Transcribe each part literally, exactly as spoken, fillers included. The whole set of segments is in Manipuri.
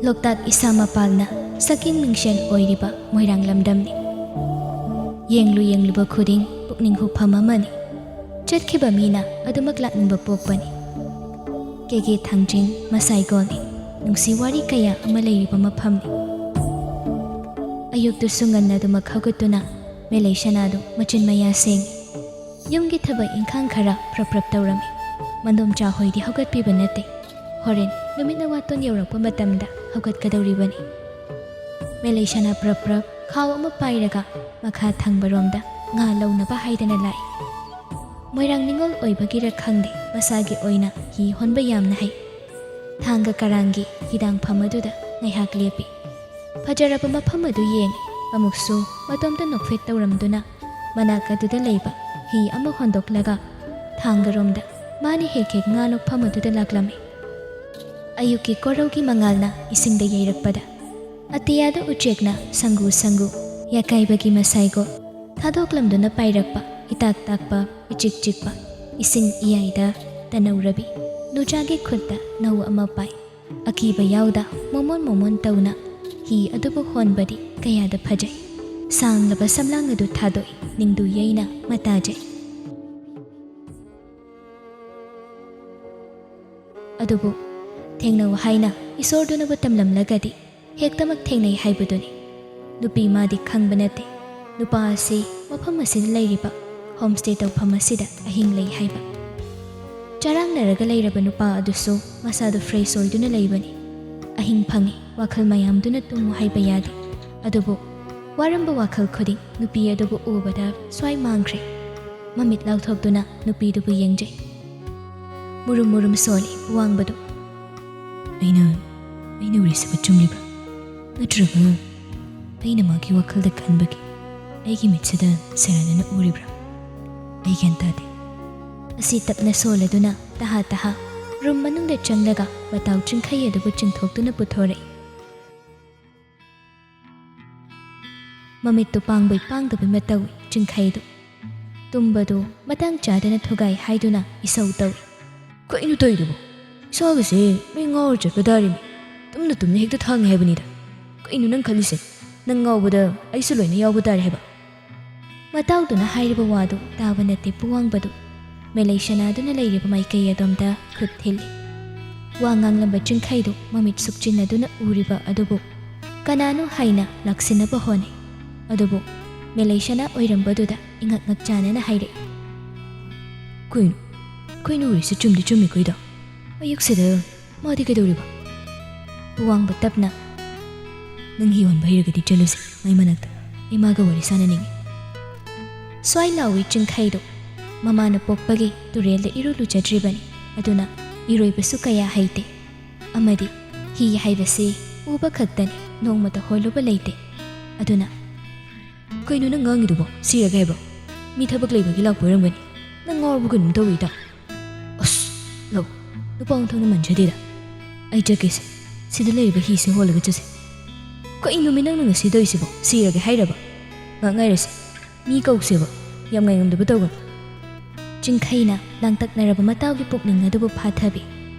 ꯂꯣꯛꯇꯥꯛ ꯏꯁꯥ ꯃꯄꯥꯜꯅ ꯁꯛꯀꯤꯡ ꯃꯤꯡꯁꯦꯟ ꯑꯣꯏꯔꯤꯕ ꯃꯣꯏꯔꯥꯡ ꯂꯝꯗꯝꯅꯤ꯫ ꯌꯦꯡꯂꯨ ꯌꯦꯡꯂꯨꯕ ꯈꯨꯗꯤꯡ ꯄꯨꯛꯅꯤꯡ ꯍꯨꯐꯝ ꯑꯃꯅꯤ꯫ ꯆꯠꯈꯤꯕ ꯃꯤꯅ ꯑꯗꯨꯃꯛ ꯂꯥꯛꯅꯤꯡꯕ ꯄꯣꯛꯄꯅꯤ꯫ ꯀꯦꯒꯦ ꯊꯥꯡꯖꯤꯡ ꯃꯁꯥꯏꯒꯣꯜꯅꯤ꯫ ꯅꯨꯡꯁꯤ ꯋꯥꯔꯤ ꯀꯌꯥ ꯑꯃ ꯂꯩꯔꯤꯕ ꯃꯐꯝꯅꯤ꯫ ꯑꯌꯨꯛꯇꯨꯁꯨ ꯉꯟꯅ ꯑꯗꯨꯃꯛ ꯍꯧꯒꯠꯇꯨꯅ ꯃꯦꯂꯩ ꯁꯅꯥꯗꯨ ꯃꯆꯤꯟ ꯃꯌꯥ ꯁꯦꯡꯉꯤ꯫ ꯌꯨꯝꯒꯤ ꯊꯕꯛ ꯏꯪꯈꯥꯡ ꯈꯔ ꯄ꯭ꯔꯞ ꯄ꯭ꯔꯞ ꯇꯧꯔꯝꯃꯤ꯫ ꯃꯟꯗꯣꯝꯆꯥ ꯍꯣꯏꯗꯤ ꯍꯧꯒꯠꯄꯤꯕ ꯅꯠꯇꯦ꯫ ꯍꯣꯔꯦꯟ ꯅꯨꯃꯤꯠꯅ ꯋꯥꯇꯣꯟ ꯌꯧꯔꯛꯄ ꯃꯇꯝꯗ ꯍꯧꯒꯠꯀꯗꯧꯔꯤꯕꯅꯤ꯫ ꯃꯦꯂꯩ ꯁꯅꯥ ꯄ꯭ꯔꯞ ꯄ꯭ꯔꯞ ꯈꯥꯎ ꯑꯃ ꯄꯥꯏꯔꯒ ꯃꯈꯥ ꯊꯪꯕꯔꯣꯝꯗ ꯉꯥ ꯂꯧꯅꯕ ꯍꯥꯏꯗꯅ ꯂꯥꯛꯏ꯫ ꯃꯣꯏꯔꯥꯡ ꯅꯤꯉꯣꯜ ꯑꯣꯏꯕꯒꯤꯔ ꯈꯪꯗꯦ, ꯃꯁꯥꯒꯤ ꯑꯣꯏꯅ ꯍꯤ ꯍꯣꯟꯕ ꯌꯥꯝꯅ ꯍꯩ꯫ ꯊꯥꯡꯒ ꯀꯔꯥꯡꯒꯤ ꯍꯤꯗꯥꯡꯐꯝ ꯑꯗꯨꯗ ꯉꯥꯏꯍꯥꯛ ꯂꯦꯞꯄꯤ꯫ ꯐꯖꯔꯕ ꯃꯐꯝ ꯑꯗꯨ ꯌꯦꯡꯉꯤ꯫ ꯑꯃꯨꯛꯁꯨ ꯃꯇꯣꯝꯇ ꯅꯣꯛꯐꯦꯠ ꯇꯧꯔꯝꯗꯨꯅ ꯃꯅꯥꯛ ꯑꯗꯨꯗ ꯂꯩꯕ ꯍꯤ ꯑꯃ ꯍꯣꯟꯗꯣꯛꯂꯒ ꯊꯥꯡꯒꯔꯣꯝꯗ ꯃꯥꯅ ꯍꯦꯛ ꯍꯦꯛ ꯉꯥ ꯂꯣꯛꯐꯝ ꯑꯗꯨꯗ ꯂꯥꯛꯂꯝꯃꯤ꯫ ꯑꯌꯨꯛꯀꯤ ꯀꯣꯔꯧꯒꯤ ꯃꯉꯥꯜꯅ ꯏꯁꯤꯡꯗ ꯌꯩꯔꯛꯄꯗ ꯑꯇꯤꯌꯥꯗ ꯎꯆꯦꯛꯅ ꯁꯪꯒꯨ ꯁꯪꯒꯨ ꯌꯥꯀꯥꯏꯕꯒꯤ ꯃꯁꯥꯏꯒꯣ ꯊꯥꯗꯣꯛꯂꯝꯗꯨꯅ ꯄꯥꯏꯔꯛꯄ ꯏꯇꯥꯛ ꯇꯥꯛꯄ ꯏꯆꯤꯛ ꯆꯤꯛꯄ ꯏꯁꯤꯡ ꯏꯌꯥꯏꯗ ꯇꯅꯧꯔꯕꯤ ꯅꯨꯆꯥꯒꯤ ꯈꯨꯠꯇ ꯅꯧ ꯑꯃ ꯄꯥꯏ꯫ ꯑꯀꯤꯕ ꯌꯥꯎꯗ ꯃꯣꯃꯣꯟ ꯃꯣꯃꯣꯟ ꯇꯧꯅ ꯍꯤ ꯑꯗꯨꯕꯨ ꯍꯣꯟꯕꯗꯤ ꯀꯌꯥꯗ ꯐꯖꯩ꯫ ꯁꯥꯡꯂꯕ ꯁꯝꯂꯥꯡ ꯑꯗꯨ ꯊꯥꯗꯣꯛꯏ꯫ ꯅꯤꯡꯗꯨ ꯌꯩꯅ ꯃꯇꯥꯖꯩ꯫ ꯑꯗꯨꯕꯨ ꯊꯦꯡꯅꯧ ꯍꯥꯏꯅ ꯏꯁꯣꯔꯗꯨꯅꯕꯨ ꯇꯝꯂꯝꯂꯒꯗꯤ ꯍꯦꯛꯇꯃꯛ ꯊꯦꯡꯅꯩ ꯍꯥꯏꯕꯗꯨꯅꯤ꯫ ꯅꯨꯄꯤ ꯃꯥꯗꯤ ꯈꯪꯕ ꯅꯠꯇꯦ ꯅꯨꯄꯥ ꯑꯁꯤ ꯃꯐꯝ ꯑꯁꯤꯗ ꯂꯩꯔꯤꯕ ꯍꯣꯝ ꯁ꯭ꯇꯦ ꯇꯧꯐꯝ ꯑꯁꯤꯗ ꯑꯍꯤꯡ ꯂꯩ ꯍꯥꯏꯕ꯫ ꯆꯔꯥꯡꯅꯔꯒ ꯂꯩꯔꯕ ꯅꯨꯄꯥ ꯑꯗꯨꯁꯨ ꯃꯁꯥꯗꯨ ꯐ꯭ꯔꯦꯁ ꯑꯣꯏꯗꯨꯅ ꯂꯩꯕꯅꯤ꯫ ꯑꯍꯤꯡ ꯐꯪꯉꯤ, ꯋꯥꯈꯜ ꯃꯌꯥꯝꯗꯨꯅ ꯇꯨꯝꯃꯨ ꯍꯥꯏꯕ ꯌꯥꯗꯦ꯫ ꯑꯗꯨꯕꯨ ꯋꯥꯔꯝꯕ ꯋꯥꯈꯜ ꯈꯨꯗꯤꯡ ꯅꯨꯄꯤ ꯑꯗꯨꯕꯨ ꯎꯕꯗ ꯁ꯭ꯋꯥꯏ ꯃꯥꯡꯈ꯭ꯔꯦ꯫ ꯃꯃꯤꯠ ꯂꯥꯎꯊꯣꯛꯇꯨꯅ ꯅꯨꯄꯤꯗꯨꯕꯨ ꯌꯦꯡꯖꯩ꯫ ꯃꯨꯔꯨꯝ ꯃꯨꯔꯨꯝ ꯁꯣꯜꯂꯤ ꯋꯥꯡꯕꯗꯨ꯫ ꯑꯩꯅ ꯑꯩꯅ ꯎꯔꯤꯁꯤꯕꯨ ꯆꯨꯝꯂꯤꯕ꯭ꯔꯥ? ꯅꯠꯇ꯭ꯔꯒ ꯑꯩꯅ ꯃꯥꯒꯤ ꯋꯥꯈꯜꯗ ꯈꯟꯕꯒꯤ ꯑꯩꯒꯤ ꯃꯤꯠꯁꯤꯗ ꯁꯦꯔꯥꯟꯅꯅ ꯎꯔꯤꯕ꯭ꯔꯥ? ꯑꯩ ꯒ꯭ꯌꯥꯟ ꯇꯥꯗꯦ꯫ ꯑꯁꯤ ꯇꯞꯅ ꯁꯣꯜꯂꯗꯨꯅ ꯇꯍꯥ ꯇꯍꯥ ꯔꯨꯝ ꯃꯅꯨꯡꯗ ꯆꯪꯂꯒ ꯃꯇꯥꯎ ꯆꯤꯡꯈꯩ ꯑꯗꯨꯕꯨ ꯆꯤꯡꯊꯣꯛꯇꯨꯅ ꯄꯨꯊꯣꯔꯛꯏ꯫ ꯃꯃꯤꯠꯇꯨ ꯄꯥꯡꯕꯩ ꯄꯥꯡꯗꯕꯩ ꯃꯇꯧꯏ ꯆꯤꯡꯈꯩꯗꯨ꯫ ꯇꯨꯝꯕꯗꯨ ꯃꯇꯥꯡ ꯆꯥꯗꯅ ꯊꯨꯒꯥꯏ ꯍꯥꯏꯗꯨꯅ ꯏꯁꯧ ꯇꯧꯏ꯫ ꯀꯩꯅꯣ ꯇꯧꯔꯤꯗꯨꯕꯨ? ꯏꯁꯥꯒꯁꯦ ꯂꯣꯏ ꯉꯥꯎꯔ ꯆꯠꯄ ꯇꯥꯔꯦꯃꯤ꯫ ꯇꯨꯝꯅ ꯇꯨꯝꯅ ꯍꯦꯛꯇ ꯊꯥꯡꯉꯦ ꯍꯥꯏꯕꯅꯤꯗ꯫ ꯀꯩꯅꯣ ꯅꯪ ꯈꯜꯂꯤꯁꯦ? ꯅꯪ ꯉꯥꯎꯕꯗ ꯑꯩꯁꯨ ꯂꯣꯏꯅ ꯌꯥꯎꯕ ꯇꯥꯔꯦ ꯍꯥꯏꯕ?" ꯃꯇꯥꯎꯗꯨꯅ ꯍꯥꯏꯔꯤꯕ ꯋꯥꯗꯨ ꯇꯥꯕ ꯅꯠꯇꯦ ꯄꯨꯋꯥꯡꯕꯗꯨ꯫ ꯃꯦꯂꯩ ꯁꯅꯥꯗꯨꯅ ꯂꯩꯔꯤꯕ ꯃꯥꯏꯀꯩ ꯑꯗꯣꯝꯗ ꯈꯨꯠ ꯊꯤꯜꯂꯤ꯫ ꯋꯥ ꯉꯥꯡꯂꯝꯕ ꯆꯤꯡꯈꯩꯗꯨ ꯃꯃꯤꯠ ꯁꯨꯛꯆꯤꯟꯅꯗꯨꯅ ꯎꯔꯤꯕ ꯑꯗꯨꯕꯨ ꯀꯅꯥꯅꯣ ꯍꯥꯏꯅ ꯂꯥꯛꯁꯤꯟꯅꯕ ꯍꯣꯠꯅꯩ꯫ ꯑꯗꯨꯕꯨ ꯃꯦꯂꯩ ꯁꯅꯥ ꯑꯣꯏꯔꯝꯕꯗꯨꯗ ꯏꯉꯛ ꯉꯛꯆꯥꯅꯅ ꯍꯥꯏꯔꯛꯏ, "ꯀꯩꯅꯣ, ꯑꯩꯈꯣꯏꯅ ꯎꯔꯤꯁꯦ ꯆꯨꯝꯗꯤ ꯆꯨꯝꯃꯤꯀꯣ ꯏꯇꯥꯎ? ꯃꯌꯦꯛꯁꯤꯗ ꯃꯥꯗꯤ ꯀꯩꯗꯧꯔꯤꯕ?" ꯄꯨꯋꯥꯡꯕ ꯇꯞꯅ, "ꯅꯪ ꯍꯤ ꯍꯣꯟꯕ ꯍꯩꯔꯒꯗꯤ ꯆꯠꯂꯨꯁꯦ, ꯃꯩ ꯃꯅꯥꯛꯇ꯫ ꯑꯩ ꯃꯥꯒ ꯋꯥꯔꯤ ꯁꯥꯟꯅꯅꯤꯡꯉꯤ꯫" ꯁ꯭ꯋꯥꯏ ꯂꯥꯎꯏ ꯆꯤꯡꯈꯩꯗꯣ꯫ ꯃꯃꯥꯅ ꯄꯣꯛꯄꯒꯤ ꯇꯨꯔꯦꯜꯗ ꯏꯔꯨ ꯂꯨꯖꯗ꯭ꯔꯤꯕꯅꯤ꯫ ꯑꯗꯨꯅ ꯏꯔꯣꯏꯕꯁꯨ ꯀꯌꯥ ꯍꯩꯇꯦ꯫ ꯑꯃꯗꯤ ꯍꯤ ꯍꯥꯏꯕꯁꯤ ꯎꯕ ꯈꯛꯇꯅꯤ, ꯅꯣꯡꯃꯇ ꯍꯣꯜꯂꯨꯕ ꯂꯩꯇꯦ꯫ ꯑꯗꯨꯅ, "ꯀꯩꯅꯣ ꯅꯪ ꯉꯥꯡꯉꯤꯗꯨꯕꯣ? ꯁꯤꯔꯒꯦ ꯍꯥꯏꯕ꯭ꯔꯣ? ꯃꯤ ꯊꯕꯛ ꯂꯩꯕꯒꯤ ꯂꯥꯛꯄ ꯑꯣꯏꯔꯝꯒꯅꯤ꯫ ꯅꯪ ꯉꯥꯎꯔꯕ ꯀꯩꯅꯣꯝ ꯇꯧꯔꯤꯗ꯫ ꯑꯁ, ꯂꯧ, ꯅꯨꯄꯥ ꯑꯣꯟꯊꯣꯛꯅ ꯃꯟꯖꯗꯦꯗ꯫ ꯑꯩ ꯆꯠꯀꯦꯁꯦ꯫ ꯁꯤꯗ ꯂꯩꯔꯤꯕ ꯍꯤꯁꯦ ꯍꯣꯜꯂꯒ ꯆꯠꯁꯦ꯫" "ꯀꯩꯅꯣꯃꯤ ꯅꯪꯅ ꯉꯁꯤ ꯇꯧꯔꯤꯁꯤꯕꯣ? ꯁꯤꯔꯒꯦ ꯍꯥꯏꯔꯕ? ꯉꯥꯛ ꯉꯥꯏꯔꯁꯦ꯫ ꯃꯤ ꯀꯧꯁꯦꯕ꯫ ꯌꯥꯝ ꯉꯥꯏꯉꯝꯗꯕ ꯇꯧꯒꯅꯨ꯫" ꯆꯤꯡꯈꯩꯅ ꯂꯥꯡꯇꯛꯅꯔꯕ ꯃꯇꯥꯎꯒꯤ ꯄꯨꯛꯅꯤꯡ ꯑꯗꯨꯕꯨ ꯐꯥꯊꯕꯤ꯫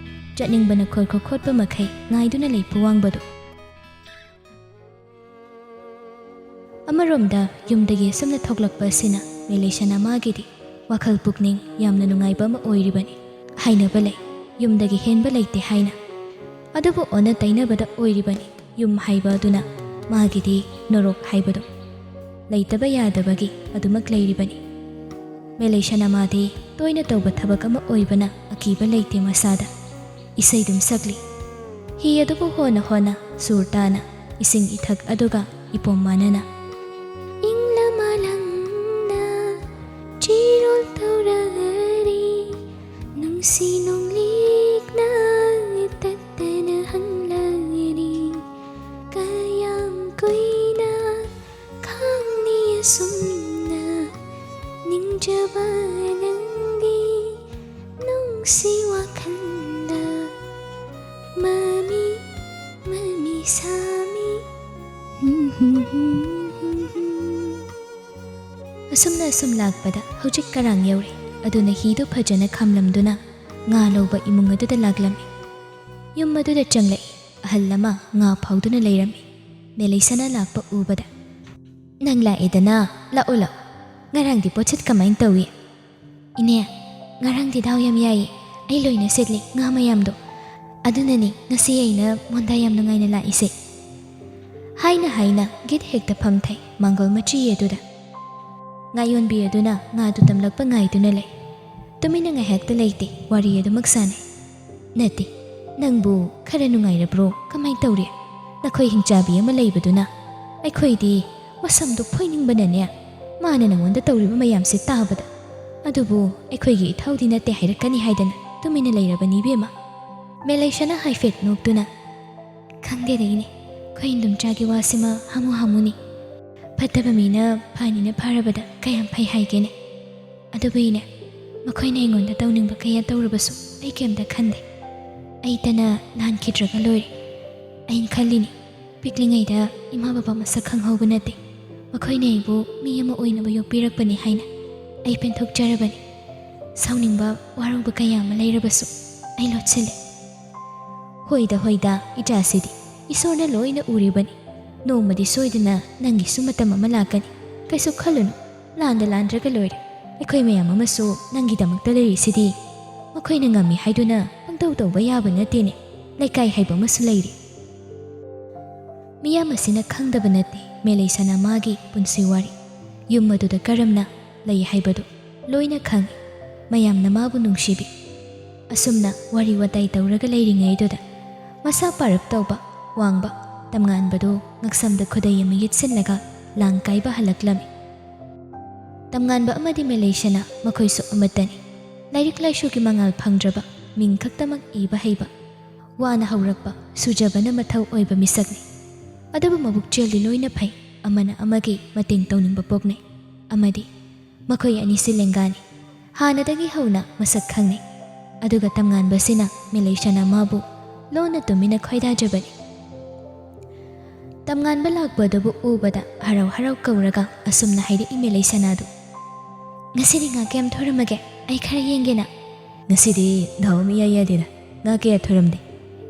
ꯆꯠꯅꯤꯡꯕꯅ ꯈꯣꯔꯈꯣ ꯈꯣꯠꯄ ꯃꯈꯩ ꯉꯥꯏꯗꯨꯅ ꯂꯩ ꯄꯨꯋꯥꯡꯕꯗꯨ꯫ ꯑꯃꯔꯣꯝꯗ ꯌꯨꯝꯗꯒꯤ ꯑꯁꯨꯝꯅ ꯊꯣꯛꯂꯛꯄ ꯑꯁꯤꯅ ꯃꯦꯂꯩꯁꯅꯥ ꯃꯥꯒꯤꯗꯤ ꯋꯥꯈꯜ ꯄꯨꯛꯅꯤꯡ ꯌꯥꯝꯅ ꯅꯨꯡꯉꯥꯏꯕ ꯑꯃ ꯑꯣꯏꯔꯤꯕꯅꯤ꯫ ꯍꯥꯏꯅꯕ ꯂꯩ, ꯌꯨꯝꯗꯒꯤ ꯍꯦꯟꯕ ꯂꯩꯇꯦ ꯍꯥꯏꯅ꯫ ꯑꯗꯨꯕꯨ ꯑꯣꯟꯅ ꯇꯩꯅꯕꯗ ꯑꯣꯏꯔꯤꯕꯅꯤ꯫ ꯌꯨꯝ ꯍꯥꯏꯕ ꯑꯗꯨꯅ ꯃꯥꯒꯤꯗꯤ ꯅꯣꯔꯣꯛ ꯍꯥꯏꯕꯗꯣ꯫ ꯂꯩꯇꯕ ꯌꯥꯗꯕꯒꯤ ꯑꯗꯨꯃꯛ ꯂꯩꯔꯤꯕꯅꯤ꯫ ꯃꯦꯂꯩꯁꯅꯥ ꯃꯥꯗꯤ ꯇꯣꯏꯅ ꯇꯧꯕ ꯊꯕꯛ ꯑꯃ ꯑꯣꯏꯕꯅ ꯑꯀꯤꯕ ꯂꯩꯇꯦ ꯃꯁꯥꯗ꯫ ꯏꯁꯩꯗꯨꯝ ꯁꯛꯂꯤ꯫ ꯍꯤ ꯑꯗꯨꯕꯨ ꯍꯣꯟꯅ ꯍꯣꯟꯅ ꯁꯨꯔ ꯇꯥꯅ ꯏꯁꯤꯡ ꯏꯊꯛ ꯑꯗꯨꯒ ꯏꯄꯣꯝ ꯃꯥꯟꯅꯅ꯫ ꯏꯪꯂ ꯃꯥꯂꯪꯅ ꯆꯤꯔꯣꯜ ꯇꯧꯔꯒꯔꯤ, ꯅꯨꯡꯁꯤ ꯅꯣꯡꯂꯤꯛꯅ ꯇꯠꯇꯅ ꯍꯪꯂꯒꯔꯤ꯫ ꯀꯌꯥꯝ ꯀꯨꯏꯅ ꯈꯥꯡꯅꯤ ꯑꯁꯨꯝꯅ ꯅꯤꯡꯖꯕ ꯅꯪꯒꯤ ꯅꯨꯡꯁꯤ ꯋꯥꯈꯜꯗ ꯃꯃꯤ ꯃꯃꯤ ꯁꯥꯃꯤ꯫ ꯑꯁꯨꯝꯅ ꯑꯁꯨꯝ ꯂꯥꯛꯄꯗ ꯍꯧꯖꯤꯛ ꯀꯔꯥꯡ ꯌꯧꯔꯦ꯫ ꯑꯗꯨꯅ ꯍꯤꯗꯨ ꯐꯖꯅ ꯈꯥꯝꯂꯝꯗꯨꯅ ꯉꯥ ꯂꯧꯕ ꯏꯃꯨꯡ ꯑꯗꯨꯗ ꯂꯥꯛꯂꯝꯃꯤ꯫ ꯌꯨꯝ ꯑꯗꯨꯗ ꯆꯪꯂꯛꯏ꯫ ꯑꯍꯜ ꯑꯃ ꯉꯥ ꯐꯥꯎꯗꯨꯅ ꯂꯩꯔꯝꯃꯤ꯫ ꯃꯦꯂꯩꯁꯅꯥ ꯂꯥꯛꯄ ꯎꯕꯗ, "ꯅꯪ ꯂꯥꯛꯑꯦꯗꯅ, ꯂꯥꯛꯑꯣ ꯂꯥꯛꯑꯣ꯫ ꯉꯔꯥꯡꯗꯤ ꯄꯣꯠꯁꯤꯠ ꯀꯃꯥꯏꯅ ꯇꯧꯏ?" "ꯏꯅꯦ, ꯉꯔꯥꯡꯗꯤ ꯗꯥꯎ ꯌꯥꯝ ꯌꯥꯏꯌꯦ꯫ ꯑꯩ ꯂꯣꯏꯅ ꯁꯤꯠꯂꯤ ꯉꯥ ꯃꯌꯥꯝꯗꯣ꯫ ꯑꯗꯨꯅꯅꯤ ꯉꯁꯤ ꯑꯩꯅ ꯃꯣꯟꯗꯥ ꯌꯥꯝ ꯅꯨꯡꯉꯥꯏꯅ ꯂꯥꯛꯏꯁꯦ"꯫ ꯍꯥꯏꯅ ꯍꯥꯏꯅ ꯒꯤꯠ ꯍꯦꯛꯇ ꯐꯝꯊꯩ ꯃꯥꯡꯒꯣꯜ ꯃꯆꯤ ꯑꯗꯨꯗ꯫ ꯉꯥꯌꯣꯟꯕꯤ ꯑꯗꯨꯅ ꯉꯥꯗꯨ ꯇꯝꯂꯛꯄ ꯉꯥꯏꯗꯨꯅ ꯂꯩ꯫ ꯇꯨꯃꯤꯟꯅ ꯉꯥꯏꯍꯥꯛꯇ ꯂꯩꯇꯦ, ꯋꯥꯔꯤ ꯑꯗꯨꯃꯛ ꯁꯥꯟꯅꯩ꯫ "ꯅꯠꯇꯦ, ꯅꯪꯕꯨ ꯈꯔ ꯅꯨꯡꯉꯥꯏꯔꯕ꯭ꯔꯣ? ꯀꯃꯥꯏ ꯇꯧꯔꯤ? ꯅꯈꯣꯏ ꯍꯤꯡꯆꯥꯕꯤ ꯑꯃ ꯂꯩꯕꯗꯨꯅ ꯑꯩꯈꯣꯏꯗꯤ ꯃꯁꯝꯗꯨ ꯐꯣꯏꯅꯤꯡꯕꯅꯅꯦ, ꯃꯥꯅ ꯅꯉꯣꯟꯗ ꯇꯧꯔꯤꯕ ꯃꯌꯥꯝꯁꯦ ꯇꯥꯕꯗ꯫ ꯑꯗꯨꯕꯨ ꯑꯩꯈꯣꯏꯒꯤ ꯏꯊꯧꯗꯤ ꯅꯠꯇꯦ ꯍꯥꯏꯔꯛꯀꯅꯤ ꯍꯥꯏꯗꯅ ꯇꯨꯃꯤꯟꯅ ꯂꯩꯔꯕꯅꯤ ꯏꯕꯦꯝꯃ"꯫ ꯃꯦꯂꯩꯁꯅꯥ ꯍꯥꯏꯐꯦꯠ ꯅꯣꯛꯇꯨꯅ, "ꯈꯪꯗꯦꯗ ꯏꯅꯦ, ꯑꯩꯈꯣꯏ ꯏꯟꯗꯣꯝꯆꯥꯒꯤ ꯋꯥꯁꯤꯃ ꯍꯥꯃꯨ ꯍꯥꯃꯨꯅꯤ꯫ ꯐꯠꯇꯕ ꯃꯤꯅ ꯐꯅꯤꯅ ꯐꯔꯕꯗ ꯀꯌꯥꯝ ꯐꯩ ꯍꯥꯏꯒꯦꯅꯦ? ꯑꯗꯨꯕꯨ ꯏꯅꯦ, ꯃꯈꯣꯏꯅ ꯑꯩꯉꯣꯟꯗ ꯇꯧꯅꯤꯡꯕ ꯀꯌꯥ ꯇꯧꯔꯕꯁꯨ ꯑꯩ ꯀꯩꯝꯇ ꯈꯟꯗꯦ꯫ ꯑꯩꯇꯅ ꯅꯥꯟꯈꯤꯗ꯭ꯔꯒ ꯂꯣꯏꯔꯦ꯫ ꯑꯩꯅ ꯈꯜꯂꯤꯅꯤ, ꯄꯤꯛꯂꯤꯉꯩꯗ ꯏꯃꯥ ꯕꯕꯥ ꯃꯁꯛ ꯈꯪꯍꯧꯕ ꯅꯠꯇꯦ꯫ ꯃꯈꯣꯏꯅ ꯑꯩꯕꯨ ꯃꯤ ꯑꯃ ꯑꯣꯏꯅꯕ ꯌꯣꯛꯄꯤꯔꯛꯄꯅꯤ ꯍꯥꯏꯅ ꯑꯩ ꯄꯦꯟꯊꯣꯛꯆꯔꯕꯅꯤ꯫ ꯁꯥꯎꯅꯤꯡꯕ, ꯋꯥꯔꯧꯕ ꯀꯌꯥ ꯑꯃ ꯂꯩꯔꯕꯁꯨ ꯑꯩ ꯂꯣꯠꯁꯤꯜꯂꯤ"꯫ "ꯍꯣꯏꯗ, ꯍꯣꯏꯗ, ꯏꯆꯥꯁꯤꯗꯤ ꯏꯁꯣꯔꯅ ꯂꯣꯏꯅ ꯎꯔꯤꯕꯅꯤ꯫ ꯅꯣꯡꯃꯗꯤ ꯁꯣꯏꯗꯅ ꯅꯪꯒꯤꯁꯨ ꯃꯇꯝ ꯑꯃ ꯂꯥꯛꯀꯅꯤ꯫ ꯀꯩꯁꯨ ꯈꯜꯂꯨꯅꯨ, ꯂꯥꯟꯗ ꯂꯥꯟꯗ꯭ꯔꯒ ꯂꯣꯏꯔꯦ꯫ ꯑꯩꯈꯣꯏ ꯃꯌꯥꯝ ꯑꯃꯁꯨ ꯅꯪꯒꯤꯗꯃꯛꯇ ꯂꯩꯔꯤꯁꯤꯗꯤ꯫ ꯃꯈꯣꯏꯅ ꯉꯝꯃꯤ ꯍꯥꯏꯗꯨꯅ ꯄꯪꯇꯧ ꯇꯧꯕ ꯌꯥꯕ ꯅꯠꯇꯦꯅꯦ꯫ ꯂꯩꯀꯥꯏ ꯍꯥꯏꯕ ꯑꯃꯁꯨ ꯂꯩꯔꯤ"꯫ ꯃꯤꯌꯥꯝ ꯑꯁꯤꯅ ꯈꯪꯗꯕ ꯅꯠꯇꯦ ꯃꯦꯂꯩꯁꯅꯥ ꯃꯥꯒꯤ ꯄꯨꯟꯁꯤ ꯋꯥꯔꯤ, ꯌꯨꯝ ꯑꯗꯨꯗ ꯀꯔꯝꯅ ꯂꯩ ꯍꯥꯏꯕꯗꯨ꯫ ꯂꯣꯏꯅ ꯈꯪꯏ꯫ ꯃꯌꯥꯝꯅ ꯃꯥꯕꯨ ꯅꯨꯡꯁꯤꯕꯤ꯫ ꯑꯁꯨꯝꯅ ꯋꯥꯔꯤ ꯋꯥꯇꯥꯏ ꯇꯧꯔꯒ ꯂꯩꯔꯤꯉꯩꯗꯨꯗ ꯃꯁꯥ ꯄꯥꯔꯞ ꯇꯧꯕ, ꯋꯥꯡꯕ ꯇꯝꯉꯥꯟꯕꯗꯨ ꯉꯛꯁꯝꯗ ꯈꯨꯗꯩ ꯑꯃ ꯌꯦꯠꯁꯤꯜꯂꯒ ꯂꯥꯡ ꯀꯥꯏꯕ ꯍꯜꯂꯛꯂꯝꯃꯤ꯫ ꯇꯝꯉꯥꯟꯕ ꯑꯃꯗꯤ ꯃꯦꯂꯩꯁꯅꯥ ꯃꯈꯣꯏꯁꯨ ꯑꯃꯠꯇꯅꯤ꯫ ꯂꯥꯏꯔꯤꯛ ꯂꯥꯏꯁꯨꯒꯤ ꯃꯉꯥꯜ ꯐꯪꯗ꯭ꯔꯕ, ꯃꯤꯡ ꯈꯛꯇꯃꯛ ꯏꯕ ꯍꯩꯕ, ꯋꯥꯅ ꯍꯧꯔꯛꯄ, ꯁꯨꯖꯕꯅ ꯃꯊꯧ ꯑꯣꯏꯕ ꯃꯤꯁꯛꯅꯤ꯫ ꯑꯗꯨꯕꯨ ꯃꯕꯨꯛꯆꯦꯜꯗꯤ ꯂꯣꯏꯅ ꯐꯩ, ꯑꯃꯅ ꯑꯃꯒꯤ ꯃꯇꯦꯡ ꯇꯧꯅꯤꯡꯕ ꯄꯣꯛꯅꯩ꯫ ꯑꯃꯗꯤ ꯃꯈꯣꯏ ꯑꯅꯤꯁꯤ ꯂꯦꯡꯒꯥꯅꯤ꯫ ꯍꯥꯟꯅꯗꯒꯤ ꯍꯧꯅ ꯃꯁꯛ ꯈꯪꯅꯩ꯫ ꯑꯗꯨꯒ ꯇꯝꯉꯥꯟꯕꯁꯤꯅ ꯃꯦꯂꯩꯁꯅꯥ ꯃꯥꯕꯨ ꯂꯣꯟꯅ ꯇꯨꯃꯤꯟꯅ ꯈꯣꯏꯗꯥꯖꯕꯅꯤ꯫ ꯇꯝꯉꯥꯟꯕ ꯂꯥꯛꯄ ꯑꯗꯨꯕꯨ ꯎꯕꯗ ꯍꯔꯥꯎ ꯍꯔꯥꯎ ꯀꯧꯔꯒ ꯑꯁꯨꯝꯅ ꯍꯥꯏꯔꯛꯏ ꯃꯦꯂꯩꯁꯅꯥꯗꯨ, "ꯉꯁꯤꯗꯤ ꯉꯥ ꯀꯌꯥꯝ ꯊꯣꯔꯝꯃꯒꯦ? ꯑꯩ ꯈꯔ ꯌꯦꯡꯒꯦꯅ"꯫ "ꯉꯁꯤꯗꯤ ꯗꯥꯎ ꯑꯃ ꯏꯌꯥ ꯌꯥꯗꯦꯗ, ꯉꯥ ꯀꯌꯥ ꯊꯣꯔꯝꯗꯦ꯫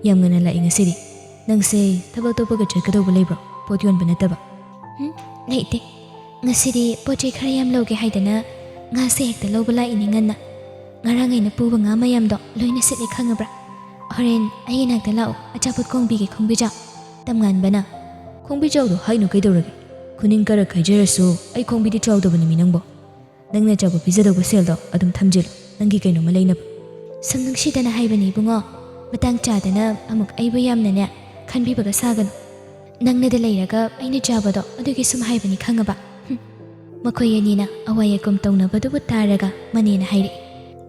ꯌꯥꯝ ꯉꯟꯅ ꯂꯥꯛꯏ ꯉꯁꯤꯗꯤ"꯫ ꯅꯪꯁꯦ ꯊꯕꯛ ꯑꯇꯣꯞꯄꯒ ꯆꯠꯀꯗꯧꯕ ꯂꯩꯕ꯭ꯔꯣ? ꯄꯣꯠ ꯌꯣꯟꯕ ꯅꯠꯇꯕ? ꯎꯝ, ꯂꯩꯇꯦ꯫ ꯉꯁꯤꯗꯤ ꯄꯣꯠ ꯆꯩ ꯈꯔ ꯌꯥꯝ ꯂꯧꯒꯦ ꯍꯥꯏꯗꯅ ꯉꯥꯁꯦ ꯍꯦꯛꯇ ꯂꯧꯕ ꯂꯥꯛꯏꯅꯦ ꯉꯟꯅ꯫ ꯉꯔꯥꯡ ꯑꯩꯅ ꯄꯨꯕ ꯉꯥ ꯃꯌꯥꯝꯗꯣ ꯂꯣꯏꯅ ꯁꯤꯠꯂꯦ ꯈꯪꯉꯕ꯭ꯔꯥ? ꯍꯣꯔꯦꯟ ꯑꯩꯒꯤ ꯅꯥꯛꯇ ꯂꯥꯛꯑꯣ, ꯑꯆꯥꯄꯣꯠ ꯀꯣꯡꯕꯤꯒꯦ ꯈꯣꯡꯕꯤꯖꯥꯎ꯫ ꯇꯝꯉꯥꯟꯕꯅ, ꯈꯣꯡꯕꯤꯖꯥꯎꯗꯣ ꯍꯥꯏꯅꯨ ꯀꯩꯗꯧꯔꯒꯦ? ꯈꯨꯅꯤꯡ ꯀꯔꯛ ꯈꯥꯏꯖꯔꯁꯨ ꯑꯩ ꯈꯣꯡꯕꯤꯗꯤ ꯆꯥꯎꯗꯕꯅꯤꯃꯤ ꯅꯪꯕꯣ꯫ ꯅꯪꯅ ꯆꯥꯕ ꯄꯤꯖꯗꯧꯕ ꯁꯦꯜꯗꯣ ꯑꯗꯨꯝ ꯊꯝꯖꯤꯜꯂꯨ, ꯅꯪꯒꯤ ꯀꯩꯅꯣꯝꯃ ꯂꯩꯅꯕ꯫ ꯁꯨꯝ ꯅꯨꯡꯁꯤꯗꯅ ꯍꯥꯏꯕꯅꯤ ꯏꯕꯨꯡꯉꯣ꯫ ꯃꯇꯥꯡ ꯆꯥꯗꯅ ꯑꯃꯨꯛ ꯑꯩꯕꯨ ꯌꯥꯝꯅꯅꯦ ꯈꯟꯕꯤꯕꯒ ꯁꯥꯒꯅꯨ꯫ ꯅꯪꯅꯗ ꯂꯩꯔꯒ ꯑꯩꯅ ꯆꯥꯕꯗꯣ ꯑꯗꯨꯒꯤ ꯁꯨꯝ ꯍꯥꯏꯕꯅꯤ ꯈꯪꯉꯕ? ꯍꯨꯝ꯫ ꯃꯈꯣꯏ ꯑꯅꯤꯅ ꯑꯋꯥ ꯌꯥꯀꯨꯝ ꯇꯧꯅꯕꯗꯨꯕꯨ ꯇꯥꯔꯒ ꯃꯅꯦꯅ ꯍꯥꯏꯔꯛꯏ,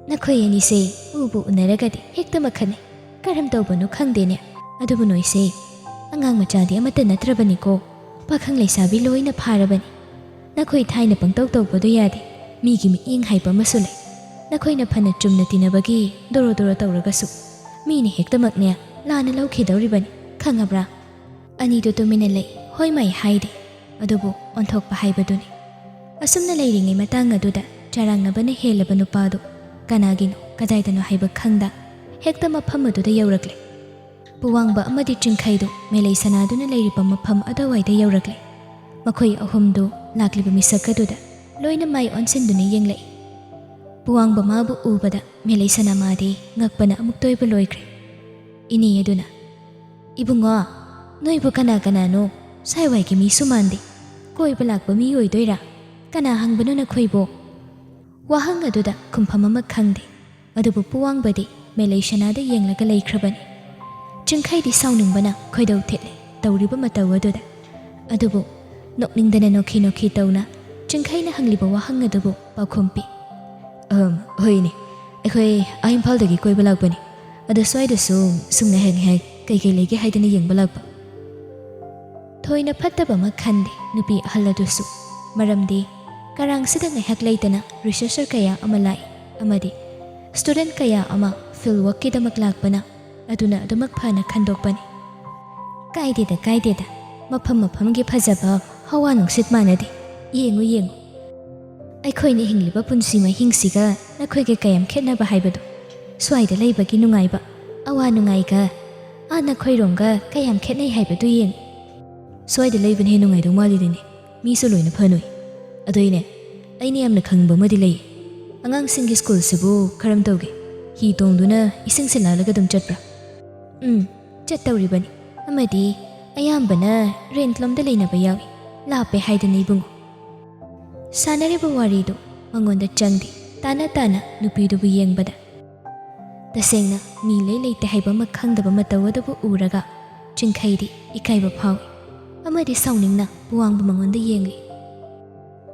"ꯅꯈꯣꯏ ꯑꯅꯤꯁꯦ ꯎꯕꯨ ꯎꯅꯔꯒꯗꯤ ꯍꯦꯛꯇ ꯃꯈꯠꯅꯩ꯫ ꯀꯔꯝ ꯇꯧꯕꯅꯣ ꯈꯪꯗꯦꯅꯦ꯫ ꯑꯗꯨꯕꯨ ꯅꯣꯏꯁꯦ ꯑꯉꯥꯡ ꯃꯆꯥꯗꯤ ꯑꯃꯠꯇ ꯅꯠꯇ꯭ꯔꯕꯅꯤꯀꯣ꯫ ꯄꯥꯈꯪ ꯂꯩꯁꯥꯕꯤ ꯂꯣꯏꯅ ꯐꯥꯔꯕꯅꯤ꯫ ꯅꯈꯣꯏ ꯊꯥꯏꯅ ꯄꯪꯇꯧ ꯇꯧꯕꯗꯣ ꯌꯥꯗꯦ꯫ ꯃꯤꯒꯤ ꯃꯤꯠꯌꯦꯡ ꯍꯥꯏꯕ ꯑꯃꯁꯨ ꯂꯩ꯫ ꯅꯈꯣꯏꯅ ꯐꯅ ꯆꯨꯝꯅ ꯇꯤꯟꯅꯕꯒꯤ ꯗꯣꯔꯣ ꯗꯣꯔꯣ ꯇꯧꯔꯒꯁꯨ ꯃꯤꯅ ꯍꯦꯛꯇꯃꯛꯅꯦ ꯂꯥꯟꯅ ꯂꯧꯈꯤꯗꯧꯔꯤꯕꯅꯤ, ꯈꯪꯉꯕ꯭ꯔꯥ?" ꯑꯅꯤꯗꯨ ꯇꯨꯃꯤꯟꯅ ꯂꯩ, ꯍꯣꯏ ꯃꯥꯏ ꯍꯥꯏꯗꯦ꯫ ꯑꯗꯨꯕꯨ ꯑꯣꯟꯊꯣꯛꯄ ꯍꯥꯏꯕꯗꯨꯅꯤ꯫ ꯑꯁꯨꯝꯅ ꯂꯩꯔꯤꯉꯩ ꯃꯇꯥꯡ ꯑꯗꯨꯗ ꯆꯔꯥꯡꯅꯕꯅ ꯍꯦꯜꯂꯕ ꯅꯨꯄꯥꯗꯨ ꯀꯅꯥꯒꯤꯅꯣ, ꯀꯗꯥꯏꯗꯅꯣ ꯍꯥꯏꯕ ꯈꯪꯗ ꯍꯦꯛꯇ ꯃꯐꯝ ꯑꯗꯨꯗ ꯌꯧꯔꯛꯂꯦ꯫ ꯄꯨꯋꯥꯡꯕ ꯑꯃꯗꯤ ꯆꯤꯡꯈꯩꯗꯨ ꯃꯦꯂꯩ ꯁꯅꯥꯗꯨꯅ ꯂꯩꯔꯤꯕ ꯃꯐꯝ ꯑꯗꯨꯋꯥꯏꯗ ꯌꯧꯔꯛꯂꯦ꯫ ꯃꯈꯣꯏ ꯑꯍꯨꯝꯗꯨ ꯂꯥꯛꯂꯤꯕ ꯃꯤꯁꯛ ꯑꯗꯨꯗ ꯂꯣꯏꯅ ꯃꯥꯏ ꯑꯣꯟꯁꯤꯟꯗꯨꯅ ꯌꯦꯡꯂꯛꯏ꯫ ꯄꯨꯋꯥꯡꯕ ꯃꯥꯕꯨ ꯎꯕꯗ ꯃꯦꯂꯩ ꯁꯅꯥ ꯃꯥꯗꯤ ꯉꯛꯄꯅ ꯑꯃꯨꯛꯇ ꯑꯣꯏꯕ ꯂꯣꯏꯈ꯭ꯔꯦ꯫ ꯏꯅꯦ ꯑꯗꯨꯅ, "ꯏꯕꯨꯡꯉꯣ, ꯅꯣꯏꯕꯨ ꯀꯅꯥ ꯀꯅꯥꯅꯣ? ꯁ꯭ꯋꯥꯏꯋꯥꯏꯒꯤ ꯃꯤꯁꯨ ꯃꯥꯟꯗꯦ꯫ ꯀꯣꯏꯕ ꯂꯥꯛꯄ ꯃꯤ ꯑꯣꯏꯗꯣꯏꯔꯥ? ꯀꯅꯥ ꯍꯪꯕꯅꯣ ꯅꯈꯣꯏꯕꯨ?" ꯋꯥꯍꯪ ꯑꯗꯨꯗ ꯈꯨꯝꯐꯝ ꯑꯃ ꯈꯪꯗꯦ꯫ ꯑꯗꯨꯕꯨ ꯄꯨꯋꯥꯡꯕꯗꯤ ꯃꯦꯂꯩ ꯁꯅꯥꯗ ꯌꯦꯡꯂꯒ ꯂꯩꯈ꯭ꯔꯕꯅꯤ꯫ ꯆꯤꯡꯈꯩꯗꯤ ꯁꯥꯎꯅꯤꯡꯕꯅ ꯈꯣꯏꯗꯧ ꯊꯤꯠꯂꯦ ꯇꯧꯔꯤꯕ ꯃꯇꯧ ꯑꯗꯨꯗ꯫ ꯑꯗꯨꯕꯨ ꯅꯣꯛꯅꯤꯡꯗꯅ ꯅꯣꯛꯈꯤ ꯅꯣꯛꯈꯤ ꯇꯧꯅ ꯆꯤꯡꯈꯩꯅ ꯍꯪꯂꯤꯕ ꯋꯥꯍꯪ ꯑꯗꯨꯕꯨ ꯄꯥꯎꯈꯨꯝ ꯄꯤ꯫ "ꯑꯍꯝ, ꯍꯣꯏꯅꯦ, ꯑꯩꯈꯣꯏ ꯑꯥ ꯏꯝꯐꯥꯜꯗꯒꯤ ꯀꯣꯏꯕ ꯂꯥꯛꯄꯅꯤ꯫ ꯑꯗꯣ ꯁ꯭ꯋꯥꯏꯗꯁꯨ ꯁꯨꯝ ꯉꯥꯏꯍꯥꯛ ꯉꯥꯏꯍꯥꯛ ꯀꯩꯀꯩ ꯂꯩꯒꯦ ꯍꯥꯏꯗꯅ ꯌꯦꯡꯕ ꯂꯥꯛꯄ꯫" ꯊꯣꯏꯅ ꯐꯠꯇꯕ ꯑꯃ ꯈꯟꯗꯦ ꯅꯨꯄꯤ ꯑꯍꯜ ꯑꯗꯨꯁꯨ꯫ ꯃꯔꯝꯗꯤ ꯀꯔꯥꯡꯁꯤꯗ ꯉꯥꯏꯍꯥꯛ ꯂꯩꯇꯅ researcher ꯀꯌꯥ ꯑꯃ ꯂꯥꯛꯏ ꯑꯃꯗꯤ student ꯀꯌꯥ ꯑꯃ field workꯀꯤꯗꯃꯛ ꯂꯥꯛꯄꯅ ꯑꯗꯨꯅ ꯑꯗꯨꯃꯛ ꯐꯅ ꯈꯟꯗꯣꯛꯄꯅꯤ꯫ "ꯀꯥꯏꯗꯦꯗ, ꯀꯥꯏꯗꯦꯗ, ꯃꯐꯝ ꯃꯐꯝꯒꯤ ꯐꯖꯕ, ꯍꯋꯥ ꯅꯨꯡꯁꯤꯠ ꯃꯥꯟꯅꯗꯦ꯫ ꯌꯦꯡꯉꯨ, ꯌꯦꯡꯉꯨ꯫ ꯑꯩꯈꯣꯏꯅ ꯍꯤꯡꯂꯤꯕ ꯄꯨꯟꯁꯤ ꯃꯍꯤꯡꯁꯤꯒ ꯅꯈꯣꯏꯒ ꯀꯌꯥꯝ ꯈꯦꯠꯅꯕ ꯍꯥꯏꯕꯗꯣ꯫ ꯁ꯭ꯋꯥꯏꯗ ꯂꯩꯕꯒꯤ ꯅꯨꯡꯉꯥꯏꯕ, ꯑꯋꯥ ꯅꯨꯡꯉꯥꯏꯒ ꯑꯥ ꯅꯈꯣꯏꯔꯣꯝꯒ ꯀꯌꯥꯝ ꯈꯦꯠꯅꯩ ꯍꯥꯏꯕꯗꯨ ꯌꯦꯡꯉꯨ꯫ ꯁ꯭ꯋꯥꯏꯗ ꯂꯩꯕꯅ ꯍꯦꯟꯅ ꯅꯨꯡꯉꯥꯏꯗꯧ ꯃꯥꯜꯂꯤꯗꯅꯦ꯫ ꯃꯤꯁꯨ ꯂꯣꯏꯅ ꯐꯅꯣꯏ꯫ ꯑꯗꯨꯏꯅꯦ, ꯑꯩꯅ ꯌꯥꯝꯅ ꯈꯪꯅꯤꯡꯕ ꯑꯃꯗꯤ ꯂꯩꯌꯦ꯫ ꯑꯉꯥꯡꯁꯤꯡꯒꯤ ꯁ꯭ꯀꯨꯜꯁꯤꯕꯨ ꯀꯔꯝ ꯇꯧꯒꯦ? ꯍꯤ ꯇꯣꯡꯗꯨꯅ ꯏꯁꯤꯡ ꯁꯤꯜꯂꯥꯜꯂꯒ ꯑꯗꯨꯝ ꯆꯠꯄ꯭ꯔꯥ? ꯎꯝ, ꯆꯠꯇꯧꯔꯤꯕꯅꯤ꯫ ꯑꯃꯗꯤ ꯑꯌꯥꯝꯕꯅ ꯔꯦꯟꯠ ꯂꯣꯝꯗ ꯂꯩꯅꯕ ꯌꯥꯎꯏ, ꯂꯥꯞꯄꯦ ꯍꯥꯏꯗꯅ ꯏꯕꯨꯡꯉꯣ꯫ ꯁꯥꯟꯅꯔꯤꯕ ꯋꯥꯔꯤꯗꯨ ꯃꯉꯣꯟꯗ ꯆꯪꯗꯦ꯫ ꯇꯥꯅ ꯇꯥꯅ ꯅꯨꯄꯤꯗꯨꯕꯨ ꯌꯦꯡꯕꯗ ꯇꯁꯦꯡꯅ ꯃꯤ ꯂꯩ ꯂꯩꯇꯦ ꯍꯥꯏꯕ ꯑꯃ ꯈꯪꯗꯕ ꯃꯇꯧ ꯑꯗꯨꯕꯨ ꯎꯔꯒ ꯆꯤꯡꯈꯩꯗꯤ ꯏꯀꯥꯏꯕ ꯐꯥꯎꯏ꯫ ꯑꯃꯗꯤ ꯁꯥꯎꯅꯤꯡꯅ ꯄꯨꯋꯥꯡꯕ ꯃꯉꯣꯟꯗ ꯌꯦꯡꯂꯤ꯫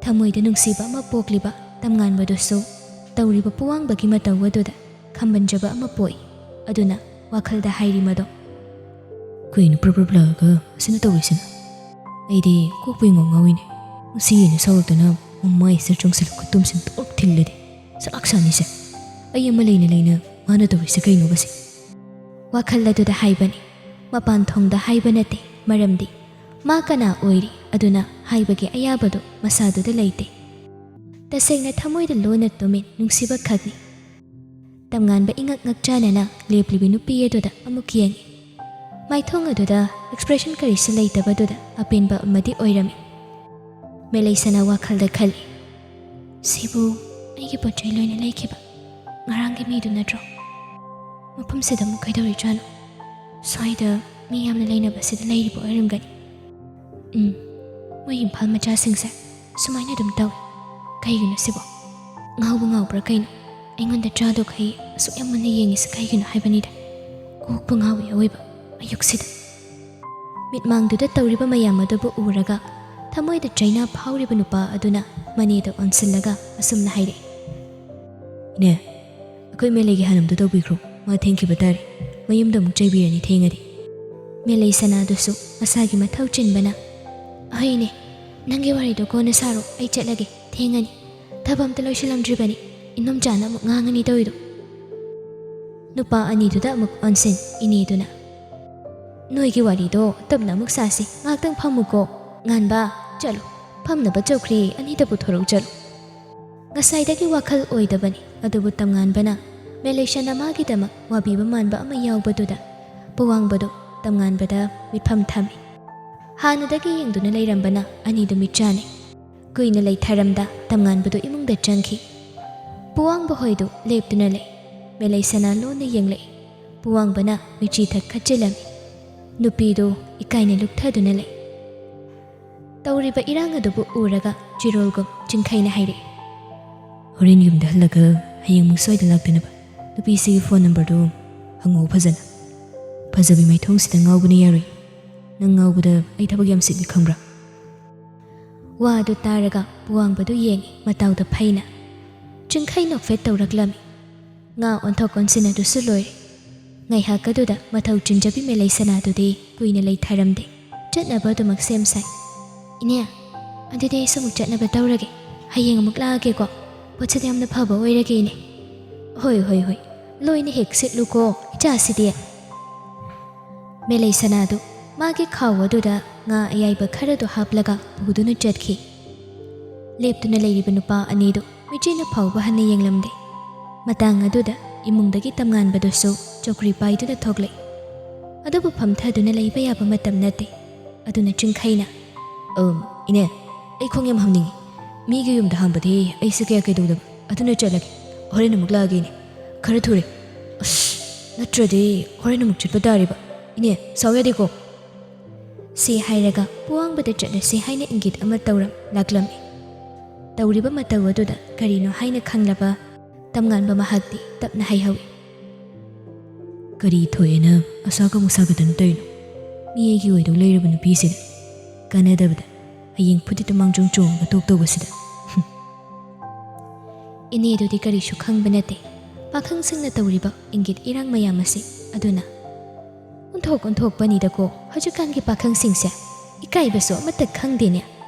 ꯊꯃꯣꯏꯗ ꯅꯨꯡꯁꯤꯕ ꯑꯃ ꯄꯣꯛꯂꯤꯕ ꯇꯝꯉꯥꯟꯕꯗꯨꯁꯨ ꯇꯧꯔꯤꯕ ꯄꯨꯋꯥꯡꯕꯒꯤ ꯃꯇꯧ ꯑꯗꯨꯗ ꯈꯝꯕꯟꯖꯕ ꯑꯃ ꯄꯣꯛꯏ꯫ ꯑꯗꯨꯅ ꯋꯥꯈꯜꯗ ꯍꯥꯏꯔꯤ ꯃꯗꯣ꯫ ꯀꯩꯅꯣ ꯄ꯭ꯔꯞ ꯄ꯭ꯔꯞ ꯂꯥꯛꯑꯒ ꯑꯁꯤꯅ ꯇꯧꯔꯤꯁꯤꯅ? ꯑꯩꯗꯤ ꯀꯣꯛꯄꯨ ꯏꯉꯥꯎ ꯉꯥꯎꯏꯅꯦ꯫ ꯉꯁꯤ ꯑꯩꯅ ꯁꯥꯎꯔꯛꯇꯅ ꯃꯃꯥꯏꯁꯤꯗ ꯆꯣꯡꯁꯤꯜꯂꯛꯄ ꯇꯨꯝꯁꯤꯟ ꯇꯣꯛ ꯊꯤꯜꯂꯗꯤ ꯆꯥꯛ ꯆꯥꯅꯤꯁꯦ꯫ ꯑꯩ ꯑꯃ ꯂꯩꯅ ꯂꯩꯅ ꯃꯥꯅ ꯇꯧꯔꯤꯁꯦ ꯀꯩꯅꯣꯕꯁꯦ? ꯋꯥꯈꯜ ꯑꯗꯨꯗ ꯍꯥꯏꯕꯅꯤ꯫ ꯃꯄꯥꯟ ꯊꯣꯡꯗ ꯍꯥꯏꯕ ꯅꯠꯇꯦ, ꯃꯔꯝꯗꯤ ꯃꯥ ꯀꯅꯥ ꯑꯣꯏꯔꯤ ꯑꯗꯨꯅ ꯍꯥꯏꯕꯒꯤ ꯑꯌꯥꯕꯗꯨ ꯃꯁꯥꯗꯨꯗ ꯂꯩꯇꯦ꯫ ꯇꯁꯦꯡꯅ ꯊꯃꯣꯏꯗ ꯂꯣꯟꯅ ꯇꯨꯃꯤꯟ ꯅꯨꯡꯁꯤꯕ ꯈꯛꯅꯤ꯫ ꯇꯝꯉꯥꯟꯕ ꯏꯉꯛ ꯉꯛꯆꯥꯅꯅ ꯂꯦꯞꯂꯤꯕꯤ ꯅꯨꯄꯤ ꯑꯗꯨꯗ ꯑꯃꯨꯛ ꯌꯦꯡꯉꯤ꯫ ꯃꯥꯏꯊꯣꯡ ꯑꯗꯨꯗ ꯑꯦꯛꯁꯄ꯭ꯔꯦꯁꯟ ꯀꯔꯤꯁꯨ ꯂꯩꯇꯕꯗꯨꯗ ꯑꯄꯦꯟꯕ ꯑꯃꯗꯤ ꯑꯣꯏꯔꯝꯃꯤ꯫ ꯃꯦꯂꯩꯁꯅꯥ ꯋꯥꯈꯜꯗ ꯈꯜꯂꯤ, "ꯁꯤꯕꯨ ꯑꯩꯒꯤ ꯄꯣꯠ ꯆꯩ ꯂꯣꯏꯅ ꯂꯩꯈꯤꯕ ꯉꯔꯥꯡꯒꯤ ꯃꯤꯗꯨ ꯅꯠꯇ꯭ꯔꯣ? ꯃꯐꯝꯁꯤꯗ ꯑꯃꯨꯛ ꯀꯩꯗꯧꯔꯤꯖꯥꯠꯅꯣ? ꯁ꯭ꯋꯥꯏꯗ ꯃꯤ ꯌꯥꯝꯅ ꯂꯩꯅꯕꯁꯤꯗ ꯂꯩꯔꯤꯕ ꯑꯣꯏꯔꯝꯒꯅꯤ꯫ ꯎꯝ, ꯃꯣꯏ ꯏꯝꯐꯥꯜ ꯃꯆꯥꯁꯤꯡꯁꯦ ꯁꯨꯃꯥꯏꯅ ꯑꯗꯨꯝ ꯇꯧꯏ꯫ ꯀꯩꯒꯤꯅꯣ ꯁꯤꯕꯣ? ꯉꯥꯎꯕ ꯉꯥꯎꯕ꯭ꯔꯥ ꯀꯩꯅꯣ? ꯑꯩꯉꯣꯟꯗ ꯆꯥꯗꯣꯈꯩ ꯑꯁꯨꯛ ꯌꯥꯝ ꯃꯨꯟꯅ ꯌꯦꯡꯉꯤꯁꯤ ꯀꯩꯒꯤꯅꯣ ꯍꯥꯏꯕꯅꯤꯗ꯫ ꯀꯣꯛꯄꯨ ꯉꯥꯎꯏ ꯑꯋꯣꯏꯕ ꯑꯌꯨꯛꯁꯤꯗ꯫" ꯃꯤꯠꯃꯥꯡꯗꯨꯗ ꯇꯧꯔꯤꯕ ꯃꯌꯥꯝ ꯑꯗꯨꯕꯨ ꯎꯔꯒ ꯊꯃꯣꯏꯗ ꯆꯩꯅꯥ ꯐꯥꯎꯔꯤꯕ ꯅꯨꯄꯥ ꯑꯗꯨꯅ ꯃꯅꯦꯗ ꯑꯣꯟꯁꯤꯜꯂꯒ ꯑꯁꯨꯝꯅ ꯍꯥꯏꯔꯛꯏ, "ꯏꯅꯦ, ꯑꯩꯈꯣꯏ ꯃꯦꯂꯩꯒꯤ ꯍꯥꯟꯅꯝꯗꯨ ꯇꯧꯕꯤꯈ꯭ꯔꯣ꯫ ꯃꯥ ꯊꯦꯡꯈꯤꯕ ꯇꯥꯔꯦ꯫ ꯃꯌꯨꯝꯗ ꯑꯃꯨꯛ ꯆꯩꯕꯤꯔꯅꯤ ꯊꯦꯡꯉꯗꯤ꯫" ꯃꯦꯂꯩ ꯁꯅꯥꯗꯨꯁꯨ ꯃꯁꯥꯒꯤ ꯃꯊꯧ ꯆꯤꯟꯕꯅ, "ꯑꯍꯣꯏꯅꯦ, ꯅꯪꯒꯤ ꯋꯥꯔꯤꯗꯣ ꯀꯣꯟꯅ ꯁꯥꯔꯣ, ꯑꯩ ꯆꯠꯂꯒꯦ, ꯊꯦꯡꯉꯅꯤ꯫ ꯊꯕꯛ ꯑꯝꯇ ꯂꯣꯏꯁꯤꯜꯂꯝꯗ꯭ꯔꯤꯕꯅꯤ, ꯏꯅꯣꯝꯆꯥꯅ ꯑꯃꯨꯛ ꯉꯥꯡꯉꯅꯤ ꯇꯧꯔꯤꯗꯣ꯫" ꯅꯨꯄꯥ ꯑꯅꯤꯗꯨꯗ ꯑꯃꯨꯛ ꯑꯣꯟꯁꯤꯟ ꯏꯅꯦꯗꯨꯅ, "ꯅꯣꯏꯒꯤ ꯋꯥꯔꯤꯗꯣ ꯇꯞꯅ ꯑꯃꯨꯛ ꯁꯥꯁꯤ, ꯉꯥꯛꯇꯪ ꯐꯝꯃꯨꯀꯣ꯫ ꯉꯥꯟꯕ, ꯆꯠꯂꯣ, ꯐꯝꯅꯕ ꯆꯧꯀ꯭ꯔꯤ ꯑꯅꯤꯗ ꯄꯨꯊꯣꯔꯛꯎ ꯆꯠꯂꯣ꯫" ꯉꯁꯥꯏꯗꯒꯤ ꯋꯥꯈꯜ ꯑꯣꯏꯗꯕꯅꯤ, ꯑꯗꯨꯕꯨ ꯇꯝꯉꯥꯟꯕꯅ ꯃꯦꯂꯩꯁꯅꯥ ꯃꯥꯒꯤꯗꯃꯛ ꯋꯥꯕꯤꯕ ꯃꯥꯟꯕ ꯑꯃ ꯌꯥꯎꯕꯗꯨꯗ ꯄꯨꯋꯥꯡꯕꯗꯨ ꯇꯝꯉꯥꯟꯕꯗ ꯃꯤꯠꯐꯝ ꯊꯝꯃꯤ꯫ ꯍꯥꯟꯅꯗꯒꯤ ꯌꯦꯡꯗꯨꯅ ꯂꯩꯔꯝꯕꯅ ꯑꯅꯤꯗꯨ ꯃꯤꯠ ꯆꯥꯟꯅꯩ꯫ ꯀꯨꯏꯅ ꯂꯩꯊꯔꯝꯗ ꯇꯝꯉꯥꯟꯕꯗꯨ ꯏꯃꯨꯡꯗ ꯆꯪꯈꯤ꯫ ꯄꯨꯋꯥꯡꯕ ꯍꯣꯏꯗꯨ ꯂꯦꯞꯇꯨꯅ ꯂꯩ꯫ ꯃꯦꯂꯩꯁꯅꯥ ꯂꯣꯟꯅ ꯌꯦꯡꯂꯛꯏ꯫ ꯄꯨꯋꯥꯡꯕꯅ ꯃꯤꯠꯆꯤ ꯊꯛ ꯈꯠꯆꯤꯜꯂꯝꯃꯤ꯫ ꯅꯨꯄꯤꯗꯨ ꯏꯀꯥꯏꯅ ꯂꯨꯞꯊꯗꯨꯅ ꯂꯩ꯫ ꯇꯧꯔꯤꯕ ꯏꯔꯥꯡ ꯑꯗꯨꯕꯨ ꯎꯔꯒ ꯆꯤꯔꯣꯜꯒꯨꯝ ꯆꯤꯡꯈꯩꯅ ꯍꯥꯏꯔꯛꯏ, "ꯍꯣꯔꯦꯟ ꯌꯨꯝꯗ ꯍꯜꯂꯒ ꯍꯌꯦꯡꯃꯨꯛ ꯁ꯭ꯋꯥꯏꯗ ꯂꯥꯛꯇꯅꯕ ꯅꯨꯄꯤꯁꯤꯒꯤ ꯐꯣꯟ ꯅꯝꯕꯔꯗꯨ ꯍꯪꯉꯛꯎ ꯐꯖꯅ꯫ ꯐꯖꯕꯤ ꯃꯥꯏꯊꯣꯡꯁꯤꯗ ꯉꯥꯎꯕꯅ ꯌꯥꯔꯣꯏ꯫ ꯅꯪ ꯉꯥꯎꯕꯗ ꯑꯩ ꯊꯕꯛ ꯌꯥꯝ ꯆꯤꯜꯂꯤ ꯈꯪꯕ꯭ꯔꯥ?" ꯋꯥꯗꯨ ꯇꯥꯔꯒ ꯄꯨꯋꯥꯡꯕꯗꯨ ꯌꯦꯡꯉꯤ ꯃꯇꯥꯎꯗ ꯐꯩꯅ꯫ ꯆꯤꯡꯈꯩ ꯅꯣꯛꯐꯦꯠ ꯇꯧꯔꯛꯂꯝꯃꯤ꯫ ꯉꯥ ꯑꯣꯟꯊꯣꯛ ꯑꯣꯟꯁꯤꯟ ꯑꯗꯨꯁꯨ ꯂꯣꯏꯔꯦ꯫ ꯉꯥꯏꯍꯥꯛ ꯑꯗꯨꯗ ꯃꯊꯧ ꯆꯤꯟꯖꯕꯤ ꯃꯦꯂꯩꯁꯅꯥꯗꯨꯗꯤ ꯀꯨꯏꯅ ꯂꯩꯊꯔꯝꯗꯦ꯫ ꯆꯠꯅꯕ ꯑꯗꯨꯃꯛ ꯁꯦꯝ ꯁꯥꯏ꯫ "ꯏꯅꯦ, ꯑꯗꯨꯗꯤ ꯑꯩꯁꯨ ꯑꯃꯨꯛ ꯆꯠꯅꯕ ꯇꯧꯔꯒꯦ꯫ ꯍꯌꯦꯡ ꯑꯃꯨꯛ ꯂꯥꯛꯑꯒꯦꯀꯣ꯫ ꯄꯣꯠꯁꯤꯗꯤ ꯌꯥꯝꯅ ꯐꯕ ꯑꯣꯏꯔꯒꯦ, ꯏꯅꯦ꯫" "ꯍꯣꯏ, ꯍꯣꯏ, ꯍꯣꯏ꯫ ꯂꯣꯏꯅ ꯍꯦꯛ ꯁꯤꯠꯂꯨꯀꯣ, ꯏꯆꯥꯁꯤꯗꯤ꯫" ꯃꯦꯂꯩꯁꯅꯥꯗꯨ ꯃꯥꯒꯤ ꯈꯥꯎ ꯑꯗꯨꯗ ꯉꯥ ꯑꯌꯥꯏꯕ ꯈꯔꯗꯨ ꯍꯥꯞꯂꯒ ꯄꯨꯗꯨꯅ ꯆꯠꯈꯤ꯫ ꯂꯦꯞꯇꯨꯅ ꯂꯩꯔꯤꯕ ꯅꯨꯄꯥ ꯑꯅꯤꯗꯨ ꯃꯤꯠꯆꯤꯅ ꯐꯥꯎꯕ ꯍꯟꯅ ꯌꯦꯡꯂꯝꯗꯦ꯫ ꯃꯇꯥꯡ ꯑꯗꯨꯗ ꯏꯃꯨꯡꯗꯒꯤ ꯇꯝꯉꯥꯟꯕꯗꯨꯁꯨ ꯆꯧꯀ꯭ꯔꯤ ꯄꯥꯏꯗꯨꯅ ꯊꯣꯛꯂꯛꯏ꯫ ꯑꯗꯨꯕꯨ ꯐꯝꯊꯗꯨꯅ ꯂꯩꯕ ꯌꯥꯕ ꯃꯇꯝ ꯅꯠꯇꯦ꯫ ꯑꯗꯨꯅ ꯆꯤꯡꯈꯩꯅ, "ꯑꯝ, ꯏꯅꯦ, ꯑꯩ ꯈꯣꯡ ꯌꯥꯝ ꯍꯥꯝꯅꯤꯡꯉꯤ꯫ ꯃꯤꯒꯤ ꯌꯨꯝꯗ ꯍꯥꯝꯕꯗꯤ ꯑꯩꯁꯦ ꯀꯌꯥ ꯀꯩꯗꯧꯗꯕ꯫ ꯑꯗꯨꯅ ꯆꯠꯂꯒꯦ꯫ ꯍꯣꯔꯦꯟ ꯑꯃꯨꯛ ꯂꯥꯛꯑꯒꯦ, ꯏꯅꯦ꯫ ꯈꯔ ꯊꯨꯔꯦ꯫ ꯑꯁ, ꯅꯠꯇ꯭ꯔꯗꯤ ꯍꯣꯔꯦꯟ ꯑꯃꯨꯛ ꯆꯠꯄ ꯇꯥꯔꯤꯕ꯫ ꯏꯅꯦ, ꯁꯥꯎ ꯌꯥꯗꯦꯀꯣ꯫" ꯁꯤ ꯍꯥꯏꯔꯒ ꯄꯨꯋꯥꯡꯕꯗ ꯆꯠꯂꯁꯤ ꯍꯥꯏꯅ ꯏꯪꯒꯤꯠ ꯑꯃ ꯇꯧꯔꯝ ꯂꯥꯛꯂꯝꯃꯤ꯫ ꯇꯧꯔꯤꯕ ꯃꯇꯧ ꯑꯗꯨꯗ ꯀꯔꯤꯅꯣ ꯍꯥꯏꯅ ꯈꯪꯂꯕ ꯇꯝꯉꯥꯟꯕ ꯃꯍꯥꯛꯇꯤ ꯇꯞꯅ ꯍꯥꯏꯍꯧꯏ, "ꯀꯔꯤ ꯊꯣꯛꯑꯦꯅ ꯑꯁꯥ ꯀꯃꯨ ꯁꯥꯒꯗꯅ ꯇꯧꯔꯤꯅꯣ? ꯃꯤ ꯑꯩꯒꯤ ꯑꯣꯏꯗꯧ ꯂꯩꯔꯕ ꯅꯨꯄꯤꯁꯤꯗ ꯀꯥꯟꯅꯗꯕꯗ ꯍꯌꯦꯡ ꯐꯨꯇꯤꯠꯇ ꯃꯥꯡꯖꯣꯡ ꯆꯣꯡꯉꯒ ꯇꯣꯛꯇꯧꯕꯁꯤꯗ꯫" ꯏꯅꯦꯗꯨꯗꯤ ꯀꯔꯤꯁꯨ ꯈꯪꯕ ꯅꯠꯇꯦ ꯄꯥꯈꯪꯁꯤꯡꯅ ꯇꯧꯔꯤꯕ ꯏꯪꯒꯤꯠ ꯏꯔꯥꯡ ꯃꯌꯥꯝ ꯑꯁꯤ꯫ ꯑꯗꯨꯅ, "ꯑꯣꯟꯊꯣꯛ ꯑꯣꯟꯊꯣꯛꯄꯅꯤꯗꯀꯣ ꯍꯧꯖꯤꯛꯀꯥꯟꯒꯤ ꯄꯥꯈꯪꯁꯤꯡꯁꯦ꯫ ꯏꯀꯥꯏꯕꯁꯨ ꯑꯃꯠꯇ ꯈꯪꯗꯦꯅꯦ꯫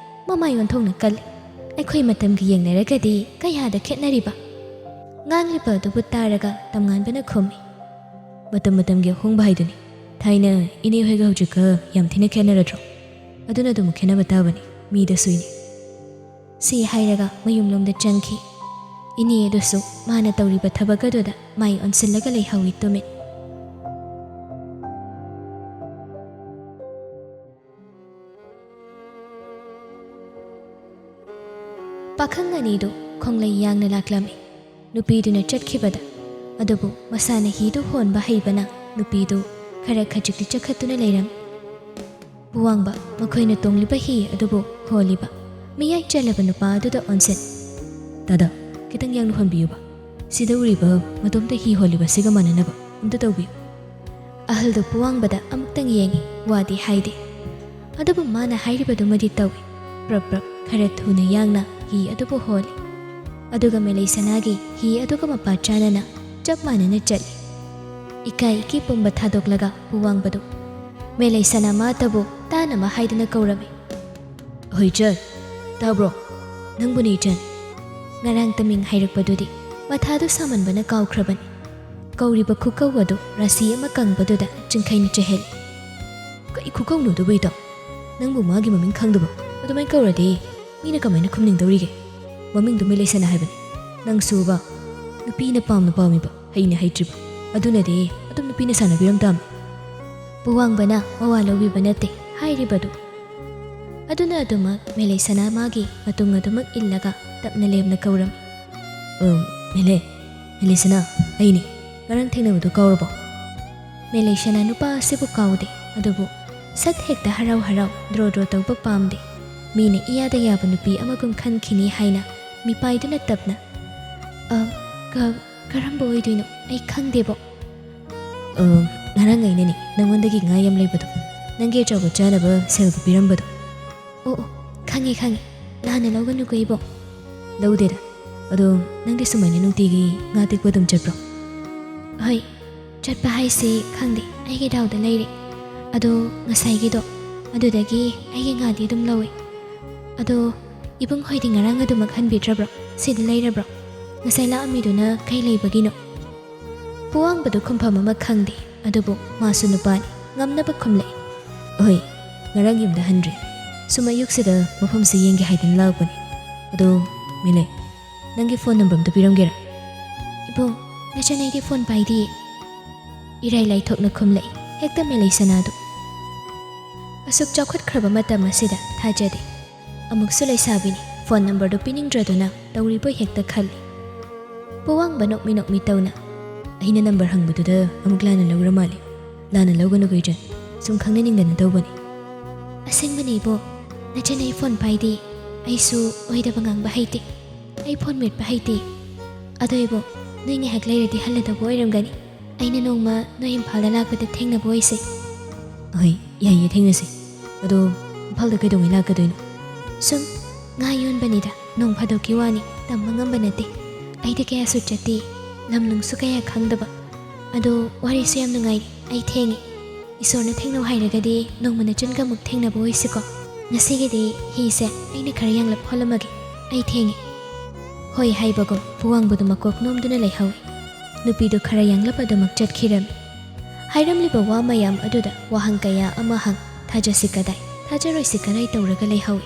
ꯃꯃꯥꯏ ꯑꯣꯟꯊꯣꯛꯅ ꯀꯜꯂꯤ꯫ ꯑꯩꯈꯣꯏ ꯃꯇꯝꯒ ꯌꯦꯡꯅꯔꯒꯗꯤ ꯀꯌꯥꯗ ꯈꯦꯠꯅꯔꯤꯕ?" ꯉꯥꯡꯂꯤꯕ ꯑꯗꯨꯕꯨ ꯇꯥꯔꯒ ꯇꯝꯉꯥꯟꯕꯅ ꯈꯨꯝꯃꯤ, "ꯃꯇꯝ ꯃꯇꯝꯒꯤ ꯑꯍꯣꯡꯕ ꯍꯥꯏꯗꯨꯅꯤ꯫ ꯊꯥꯏꯅ ꯏꯅꯦ ꯍꯣꯏꯒ ꯍꯧꯖꯤꯛꯀ ꯌꯥꯝ ꯊꯤꯅ ꯈꯦꯠꯅꯔꯗ꯭ꯔꯣ? ꯑꯗꯨꯅ ꯑꯗꯨꯝ ꯈꯦꯠꯅꯕ ꯇꯥꯕꯅꯤ, ꯃꯤꯗꯁꯨ ꯏꯅꯦ꯫" ꯁꯤ ꯍꯥꯏꯔꯒ ꯃꯌꯨꯝꯂꯣꯝꯗ ꯆꯪꯈꯤ꯫ ꯏꯅꯦ ꯑꯗꯨꯁꯨ ꯃꯥꯅ ꯇꯧꯔꯤꯕ ꯊꯕꯛ ꯑꯗꯨꯗ ꯃꯥꯏ ꯑꯣꯟꯁꯤꯜꯂꯒ ꯂꯩꯍꯧꯏ ꯇꯨꯃꯤꯟ꯫ ꯑꯅꯤꯗꯨ ꯈꯣꯡꯂꯩ ꯌꯥꯡꯅ ꯂꯥꯛꯂꯝꯃꯤ꯫ ꯅꯨꯄꯤꯗꯨꯅ ꯆꯠꯈꯤꯕꯗ, ꯑꯗꯨꯕꯨ ꯃꯁꯥꯅ ꯍꯤꯗꯨ ꯍꯣꯟꯕ ꯍꯩꯕꯅ ꯅꯨꯄꯤꯗꯨ ꯈꯔ ꯈꯖꯤꯛꯇꯤ ꯆꯈꯠꯇꯨꯅ ꯂꯩꯔꯝꯃꯤ꯫ ꯄꯨꯋꯥꯡꯕ ꯃꯈꯣꯏꯅ ꯇꯣꯡꯂꯤꯕ ꯍꯤ ꯑꯗꯨꯕꯨ ꯍꯣꯜꯂꯤꯕ ꯃꯤꯌꯥꯏ ꯆꯜꯂꯕ ꯅꯨꯄꯥ ꯑꯗꯨꯗ ꯑꯣꯟꯁꯤꯟ, "ꯇꯥꯗ, ꯈꯤꯇꯪ ꯌꯥꯡꯅ ꯍꯣꯟꯕꯤꯌꯨꯕ꯫ ꯁꯤꯗ ꯎꯔꯤꯕ ꯃꯇꯣꯝꯇ ꯍꯤ ꯍꯣꯜꯂꯤꯕꯁꯤꯒ ꯃꯥꯟꯅꯅꯕ ꯑꯝꯇ ꯇꯧꯕꯤꯌꯨ꯫" ꯑꯍꯜꯗꯨ ꯄꯨꯋꯥꯡꯕꯗ ꯑꯃꯨꯛꯇꯪ ꯌꯦꯡꯉꯤ, ꯋꯥꯗꯤ ꯍꯥꯏꯗꯦ꯫ ꯑꯗꯨꯕꯨ ꯃꯥꯅ ꯍꯥꯏꯔꯤꯕꯗꯨꯃꯗꯤ ꯇꯧꯏ꯫ ꯄ꯭ꯔꯞ ꯄ꯭ꯔꯞ ꯈꯔ ꯊꯨꯅ ꯌꯥꯡꯅ ꯍꯤ ꯑꯗꯨꯕꯨ ꯍꯣꯜꯂꯤ꯫ ꯑꯗꯨꯒ ꯃꯦꯂꯩ ꯁꯅꯥꯒꯤ ꯍꯤ ꯑꯗꯨꯒ ꯃꯄꯥ ꯆꯥꯅꯅ ꯆꯞ ꯃꯥꯟꯅꯅ ꯆꯠꯂꯤ꯫ ꯏꯀꯥꯏ ꯏꯀꯤ ꯄꯨꯝꯕ ꯊꯥꯗꯣꯛꯂꯒ ꯄꯨꯋꯥꯡꯕꯗꯨ ꯃꯦꯂꯩ ꯁꯅꯥ ꯃꯥꯇꯕꯨ ꯇꯥꯅꯕ ꯍꯥꯏꯗꯨꯅ ꯀꯧꯔꯝꯃꯤ꯫ "ꯍꯣꯏ ꯏꯆꯟ, ꯇꯥꯕ꯭ꯔꯣ? ꯅꯪꯕꯨꯅꯤ ꯏꯆꯟ꯫" ꯉꯔꯥꯡ ꯇꯃꯤꯡ ꯍꯥꯏꯔꯛꯄꯗꯨꯗꯤ ꯃꯊꯥꯗꯨ ꯁꯥꯃꯟꯕꯅ ꯀꯥꯎꯈ꯭ꯔꯕꯅꯤ꯫ ꯀꯧꯔꯤꯕ ꯈꯨꯀꯧ ꯑꯗꯨ ꯔꯥꯁꯤ ꯑꯃ ꯀꯪꯕꯗꯨꯗ ꯆꯤꯡꯈꯩꯅ ꯆꯦꯜꯍꯜꯂꯤ꯫ "ꯀꯩ ꯈꯨꯀꯧꯅꯣ ꯑꯗꯨꯕꯨ ꯏꯇꯥꯎ? ꯅꯪꯕꯨ ꯃꯥꯒꯤ ꯃꯃꯤꯡ ꯈꯪꯗꯕ? ꯑꯗꯨꯃꯥꯏꯅ ꯀꯧꯔꯗꯤ ꯃꯤꯅ ꯀꯃꯥꯏꯅ ꯈꯨꯝꯅꯤꯡꯗꯧꯔꯤꯒꯦ? ꯃꯃꯤꯡꯗꯨ ꯃꯦꯂꯩ ꯁꯅꯥ ꯍꯥꯏꯕꯅꯤ꯫ ꯅꯪꯁꯨꯕ ꯅꯨꯄꯤꯅ ꯄꯥꯝꯅ ꯄꯥꯝꯃꯤꯕ, ꯍꯩꯅ ꯍꯩꯇ꯭ꯔꯤꯕ꯫ ꯑꯗꯨꯅꯗꯤ ꯑꯗꯨꯝ ꯅꯨꯄꯤꯅ ꯁꯥꯟꯅꯕꯤꯔꯝ ꯇꯥꯕꯅꯤ꯫" ꯄꯨꯋꯥꯡꯕꯅ ꯃꯋꯥ ꯂꯧꯕꯤꯕ ꯅꯠꯇꯦ ꯍꯥꯏꯔꯤꯕꯗꯨ꯫ ꯑꯗꯨꯅ ꯑꯗꯨꯃꯛ ꯃꯦꯂꯩ ꯁꯅꯥ ꯃꯥꯒꯤ ꯃꯇꯨꯡ ꯑꯗꯨꯃꯛ ꯏꯜꯂꯒ ꯇꯞꯅ ꯂꯦꯝꯅ ꯀꯧꯔꯝꯃꯤ꯫ "ꯑ, ꯃꯦꯂꯩ, ꯃꯦꯂꯩ ꯁꯅꯥ, ꯑꯩꯅꯤ꯫ ꯉꯔꯥꯡ ꯊꯦꯡꯅꯕꯗꯨ ꯀꯥꯎꯔꯕꯣ?" ꯃꯦꯂꯩ ꯁꯅꯥ ꯅꯨꯄꯥ ꯑꯁꯤꯕꯨ ꯀꯥꯎꯗꯦ, ꯑꯗꯨꯕꯨ ꯁꯠ ꯍꯦꯛꯇ ꯍꯔꯥꯎ ꯍꯔꯥꯎ ꯗ꯭ꯔꯣ ꯗ꯭ꯔꯣ ꯇꯧꯕ ꯄꯥꯝꯗꯦ꯫ ꯃꯤꯅ ꯏꯌꯥꯗ ꯌꯥꯕ ꯅꯨꯄꯤ ꯑꯃꯒꯨꯝ ꯈꯟꯈꯤꯅꯤ ꯍꯥꯏꯅ ꯃꯤꯄꯥꯏꯗꯨꯅ ꯇꯞꯅ, "ꯑ, ꯀ-, ꯀꯔꯝꯕ ꯑꯣꯏꯗꯣꯏꯅꯣ? ꯑꯩ ꯈꯪꯗꯦꯕꯣ꯫" "ꯑ, ꯉꯔꯥꯡ ꯑꯩꯅꯅꯦ ꯅꯪꯉꯣꯟꯗꯒꯤ ꯉꯥ ꯌꯥꯝ ꯂꯩꯕꯗꯣ, ꯅꯪꯒꯤ ꯑꯆꯧꯕ ꯆꯥꯅꯕ ꯁꯦꯜꯒ ꯄꯤꯔꯝꯕꯗꯣ꯫" "ꯑꯣ, ꯑꯣ, ꯈꯪꯉꯦ, ꯈꯪꯉꯦ꯫ ꯂꯥꯟꯅ ꯂꯧꯒꯅꯨꯀꯣ ꯏꯕꯣ꯫" "ꯂꯧꯗꯦꯗ꯫ ꯑꯗꯣ ꯅꯪꯗꯤ ꯁꯨꯃꯥꯏꯅ ꯅꯨꯡꯇꯤꯒꯤ ꯉꯥ ꯇꯦꯛꯄ ꯑꯗꯨꯝ ꯆꯠꯄ꯭ꯔꯣ?" "ꯍꯣꯏ, ꯆꯠꯄ ꯍꯥꯏꯁꯦ ꯈꯪꯗꯦ, ꯑꯩꯒꯤ ꯗꯥꯎꯗ ꯂꯩꯔꯦ꯫ ꯑꯗꯣ ꯉꯁꯥꯏꯒꯤꯗꯣ, ꯑꯗꯨꯗꯒꯤ ꯑꯩꯒꯤ ꯉꯥꯗꯤ ꯑꯗꯨꯝ ꯂꯧꯋꯦ꯫ ꯑꯗꯣ ꯏꯕꯨꯡ ꯍꯣꯏꯗꯤ ꯉꯔꯥꯡ ꯑꯗꯨꯃꯛ ꯍꯟꯕꯤꯗ꯭ꯔꯕ꯭ꯔꯣ? ꯁꯤꯗ ꯂꯩꯔꯕ꯭ꯔꯣ? ꯉꯁꯥꯏ ꯂꯥꯛꯑꯝꯃꯤꯗꯨꯅ ꯀꯩ ꯂꯩꯕꯒꯤꯅꯣ?" ꯄꯨꯋꯥꯡꯕꯗꯨ ꯈꯨꯝꯐꯝ ꯑꯃ ꯈꯪꯗꯦ, ꯑꯗꯨꯕꯨ ꯃꯥꯁꯨ ꯅꯨꯄꯥꯅꯤ, ꯉꯝꯅꯕ ꯈꯨꯝꯂꯛꯏ꯫ "ꯍꯣꯏ, ꯉꯔꯥꯡ ꯌꯨꯝꯗ ꯍꯟꯗ꯭ꯔꯤ꯫ ꯁꯨꯝ ꯑꯌꯨꯛꯁꯤꯗ ꯃꯐꯝꯁꯤ ꯌꯦꯡꯒꯦ ꯍꯥꯏꯗꯨꯅ ꯂꯥꯛꯄꯅꯤ꯫ ꯑꯗꯣ, ꯃꯦꯂꯩ, ꯅꯪꯒꯤ ꯐꯣꯟ ꯅꯝꯕꯔ ꯑꯝꯇ ꯄꯤꯔꯝꯒꯦꯔꯥ?" "ꯏꯕꯨꯡ, ꯅꯆꯟ ꯑꯩꯗꯤ ꯐꯣꯟ ꯄꯥꯏꯗꯤꯌꯦ꯫" ꯏꯔꯥꯏ ꯂꯥꯏꯊꯣꯛꯅ ꯈꯨꯝꯂꯛꯏ ꯍꯦꯛꯇ ꯃꯦꯂꯩ ꯁꯅꯥꯗꯨ꯫ ꯑꯁꯨꯛ ꯆꯥꯎꯈꯠꯈ꯭ꯔꯕ ꯃꯇꯝ ꯑꯁꯤꯗ ꯊꯥꯖꯗꯦ꯫ ꯑꯃꯨꯛꯁꯨ ꯂꯩꯁꯥꯕꯤꯅꯤ, ꯐꯣꯟ ꯅꯝꯕꯔꯗꯣ ꯄꯤꯅꯤꯡꯗ꯭ꯔꯗꯨꯅ ꯇꯧꯔꯤꯕꯣꯏ ꯍꯦꯛꯇ ꯈꯜꯂꯤ꯫ ꯄꯨꯋꯥꯡꯕ ꯅꯣꯛꯃꯤ ꯅꯣꯛꯃꯤ ꯇꯧꯅ, "ꯑꯩꯅ ꯅꯝꯕꯔ ꯍꯪꯕꯗꯨꯗ ꯑꯃꯨꯛ ꯂꯥꯟꯅ ꯂꯧꯔ ꯃꯥꯜꯂꯦ꯫ ꯂꯥꯟꯅ ꯂꯧꯒꯅꯨ ꯒꯨꯏꯖꯟ, ꯁꯨꯝ ꯈꯪꯅꯅꯤꯡꯗꯅ ꯇꯧꯕꯅꯤ꯫" "ꯑꯁꯦꯡꯕꯅꯦ ꯏꯕꯣ, ꯅꯆꯦꯅ ꯑꯩ ꯐꯣꯟ ꯄꯥꯏꯗꯦ꯫ ꯑꯩꯁꯨ ꯑꯣꯏꯗꯕ ꯉꯥꯡꯕ ꯍꯩꯇꯦ꯫ ꯑꯩ ꯐꯣꯟ ꯃꯦꯠꯄ ꯍꯩꯇꯦ꯫ ꯑꯗꯣ ꯏꯕꯣ, ꯅꯣꯏ ꯉꯥꯏꯍꯥꯛ ꯂꯩꯔꯗꯤ ꯍꯜꯂꯗꯧꯕ ꯑꯣꯏꯔꯝꯒꯅꯤ꯫ ꯑꯩꯅ ꯅꯣꯡꯃ ꯅꯣꯏ ꯏꯝꯐꯥꯜꯗ ꯂꯥꯛꯄꯗ ꯊꯦꯡꯅꯕ ꯑꯣꯏꯁꯦ꯫" "ꯑꯍꯣꯏ, ꯌꯥꯏꯌꯦ, ꯊꯦꯡꯅꯁꯦ꯫ ꯑꯗꯣ ꯏꯝꯐꯥꯜꯗ ꯀꯩꯗꯧꯉꯩ ꯂꯥꯛꯀꯗꯣꯏꯅꯣ?" "ꯁꯨꯝ ꯉꯥ ꯌꯣꯟꯕꯅꯤꯗ, ꯅꯣꯡ ꯐꯥꯗꯣꯛꯀꯤ ꯋꯥꯅꯤ, ꯇꯝꯕ ꯉꯝꯕ ꯅꯠꯇꯦ꯫ ꯑꯩꯗꯤ ꯀꯌꯥꯁꯨ ꯆꯠꯇꯦ, ꯂꯝ ꯅꯨꯡꯁꯨ ꯀꯌꯥ ꯈꯪꯗꯕ꯫ ꯑꯗꯣ ꯋꯥꯔꯤꯁꯨ ꯌꯥꯝ ꯅꯨꯡꯉꯥꯏꯔꯤ, ꯑꯩ ꯊꯦꯡꯉꯦ꯫ ꯏꯁꯣꯔꯅ ꯊꯦꯡꯅꯧ ꯍꯥꯏꯔꯒꯗꯤ ꯅꯣꯡꯃ ꯅꯆꯟꯒ ꯑꯃꯨꯛ ꯊꯦꯡꯅꯕ ꯑꯣꯏꯁꯤꯀꯣ꯫ ꯉꯁꯤꯒꯤꯗꯤ ꯍꯤꯁꯦ ꯑꯩꯅ ꯈꯔ ꯌꯥꯡꯂꯞ ꯍꯣꯜꯂꯝꯃꯒꯦ, ꯑꯩ ꯊꯦꯡꯉꯦ꯫" ꯍꯣꯏ ꯍꯥꯏꯕꯒꯨꯝ ꯄꯨꯋꯥꯡꯕꯗꯨ ꯃꯀꯣꯛ ꯅꯣꯝꯗꯨꯅ ꯂꯩꯍꯧꯏ꯫ ꯅꯨꯄꯤꯗꯨ ꯈꯔ ꯌꯥꯡꯂꯞ ꯑꯗꯨꯃꯛ ꯆꯠꯈꯤꯔꯝꯃꯤ꯫ ꯍꯥꯏꯔꯝꯂꯤꯕ ꯋꯥ ꯃꯌꯥꯝ ꯑꯗꯨꯗ ꯋꯥꯍꯪ ꯀꯌꯥ ꯑꯃ ꯍꯪ, ꯊꯥꯖꯁꯤ ꯀꯗꯥꯏ, ꯊꯥꯖꯔꯣꯏꯁꯤ ꯀꯗꯥꯏ ꯇꯧꯔꯒ ꯂꯩꯍꯧꯏ꯫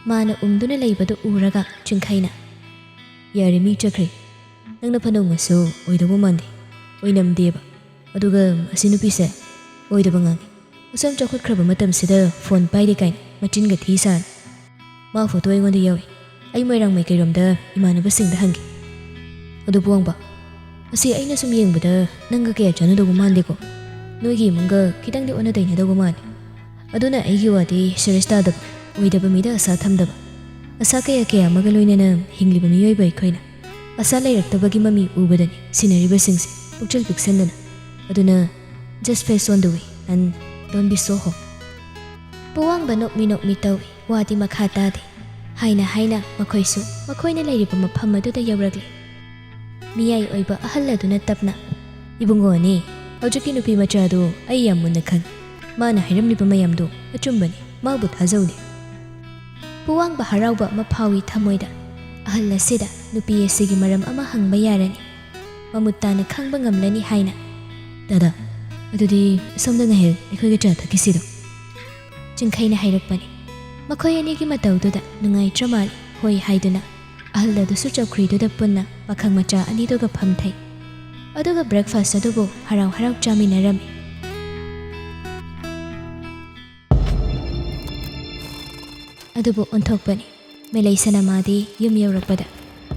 ꯃꯥꯅ ꯎꯝꯗꯨꯅ ꯂꯩꯕꯗꯨ ꯎꯔꯒ ꯆꯤꯡꯈꯩꯅ, "ꯌꯥꯔꯦ, ꯃꯤ ꯆꯠꯈ꯭ꯔꯦ꯫ ꯅꯪꯅ ꯐꯅꯧꯉꯁꯨ ꯑꯣꯏꯗꯧꯕ ꯃꯥꯟꯗꯦ, ꯑꯣꯏꯅꯝꯗꯦꯕ꯫ ꯑꯗꯨꯒ ꯑꯁꯤ ꯅꯨꯄꯤꯁꯦ ꯑꯣꯏꯗꯕ ꯉꯥꯡꯉꯤ꯫ ꯑꯁꯨꯝ ꯆꯥꯎꯈꯠꯈ꯭ꯔꯕ ꯃꯇꯝꯁꯤꯗ ꯐꯣꯟ ꯄꯥꯏꯔꯦ ꯀꯥꯏꯅ ꯃꯆꯤꯟꯒ ꯊꯤ ꯁꯥꯅ꯫ ꯃꯥ ꯐꯣꯇꯣ ꯑꯩꯉꯣꯟꯗ ꯌꯥꯎꯏ꯫ ꯑꯩ ꯃꯣꯏꯔꯥꯡ ꯃꯥꯏꯀꯩꯔꯣꯝꯗ ꯏꯃꯥꯟꯅꯕꯁꯤꯡꯗ ꯍꯪꯒꯦ꯫ ꯑꯗꯨ ꯄꯨꯋꯥꯡꯕ, ꯑꯁꯤ ꯑꯩꯅ ꯁꯨꯝ ꯌꯦꯡꯕꯗ ꯅꯪꯒ ꯀꯌꯥ ꯆꯥꯟꯅꯗꯧꯕ ꯃꯥꯟꯗꯦꯀꯣ꯫ ꯅꯣꯏꯒꯤ ꯏꯃꯨꯡꯒ ꯈꯤꯇꯪꯗꯤ ꯑꯣꯟꯅ ꯇꯩꯅꯗꯧꯕ ꯃꯥꯜꯂꯤ꯫ ꯑꯗꯨꯅ ꯑꯩꯒꯤ ꯋꯥꯗꯤ ꯁꯦꯔꯤꯌꯁ ꯇꯥꯗꯕ, ꯑꯣꯏꯗꯕ ꯃꯤꯗ ꯑꯁꯥ ꯊꯝꯗꯕ꯫ ꯑꯁꯥ ꯀꯌꯥ ꯀꯌꯥ ꯑꯃꯒ ꯂꯣꯏꯅꯅ ꯍꯤꯡꯂꯤꯕ ꯃꯤꯑꯣꯏꯕ ꯑꯩꯈꯣꯏꯅ ꯑꯁꯥ ꯂꯩꯔꯛꯇꯕꯒꯤ ꯃꯃꯤ ꯎꯕꯗꯅꯤ ꯁꯤꯟꯅꯔꯤꯕꯁꯤꯡꯁꯦ ꯄꯨꯛꯆꯦꯜ ꯄꯤꯛꯁꯟꯗꯅ꯫ ꯑꯗꯨꯅ just face on the way and don't be so hot." ꯄꯨꯋꯥꯡꯕ ꯅꯣꯛꯃꯤ ꯅꯣꯛꯃꯤ ꯇꯧꯏ, ꯋꯥꯗꯤ ꯃꯈꯥ ꯇꯥꯗꯦ꯫ ꯍꯥꯏꯅ ꯍꯥꯏꯅ ꯃꯈꯣꯏꯁꯨ ꯃꯈꯣꯏꯅ ꯂꯩꯔꯤꯕ ꯃꯐꯝ ꯑꯗꯨꯗ ꯌꯧꯔꯛꯂꯦ꯫ ꯃꯤꯌꯥꯏ ꯑꯣꯏꯕ ꯑꯍꯜ ꯑꯗꯨꯅ ꯇꯞꯅ, "ꯏꯕꯨꯡꯉꯣꯅꯦ, ꯍꯧꯖꯤꯛꯀꯤ ꯅꯨꯄꯤ ꯃꯆꯥꯗꯨ ꯑꯩ ꯌꯥꯝ ꯃꯨꯟꯅ ꯈꯪꯏ꯫ ꯃꯥꯅ ꯍꯥꯏꯔꯝꯂꯤꯕ ꯃꯌꯥꯝꯗꯨ ꯑꯆꯨꯝꯕꯅꯤ, ꯃꯥꯕꯨ ꯊꯥꯖꯧꯅꯦ꯫" ꯄꯨꯋꯥꯡꯕ ꯍꯔꯥꯎꯕ ꯑꯃ ꯐꯥꯎꯏ ꯊꯃꯣꯏꯗ꯫ ꯑꯍꯜ ꯑꯁꯤꯗ ꯅꯨꯄꯤ ꯑꯁꯤꯒꯤ ꯃꯔꯝ ꯑꯃ ꯍꯪꯕ ꯌꯥꯔꯅꯤ, ꯃꯃꯨꯠ ꯇꯥꯅ ꯈꯪꯕ ꯉꯝꯂꯅꯤ ꯍꯥꯏꯅ꯫ "ꯗꯥꯗꯥ, ꯑꯗꯨꯗꯤ ꯁꯣꯝꯗ ꯉꯥꯏꯍꯥꯛ ꯑꯩꯈꯣꯏꯒ ꯆꯥ ꯊꯛꯈꯤꯁꯤꯗꯣ?" ꯆꯤꯡꯈꯩꯅ ꯍꯥꯏꯔꯛꯄꯅꯤ꯫ ꯃꯈꯣꯏ ꯑꯅꯤꯒꯤ ꯃꯇꯧꯗꯨꯗ ꯅꯨꯡꯉꯥꯏꯇ꯭ꯔ ꯃꯥꯜꯂꯤ, ꯍꯣꯏ ꯍꯥꯏꯗꯨꯅ ꯑꯍꯜ ꯑꯗꯨꯁꯨ ꯆꯧꯀ꯭ꯔꯤꯗꯨꯗ ꯄꯨꯟꯅ ꯄꯥꯈꯪ ꯃꯆꯥ ꯑꯅꯤꯗꯨꯒ ꯐꯝꯊꯩ꯫ ꯑꯗꯨꯒ ꯕ꯭ꯔꯦꯛꯐꯥꯁ ꯑꯗꯨꯕꯨ ꯍꯔꯥꯎ ꯍꯔꯥꯎ ꯆꯥꯃꯤꯟꯅꯔꯝꯃꯤ꯫ ꯑꯗꯨꯕꯨ ꯑꯣꯟꯊꯣꯛꯄꯅꯤ꯫ ꯃꯦꯂꯩ ꯁꯅꯥꯃꯥꯗꯤ ꯌꯨꯝ ꯌꯧꯔꯛꯄꯗ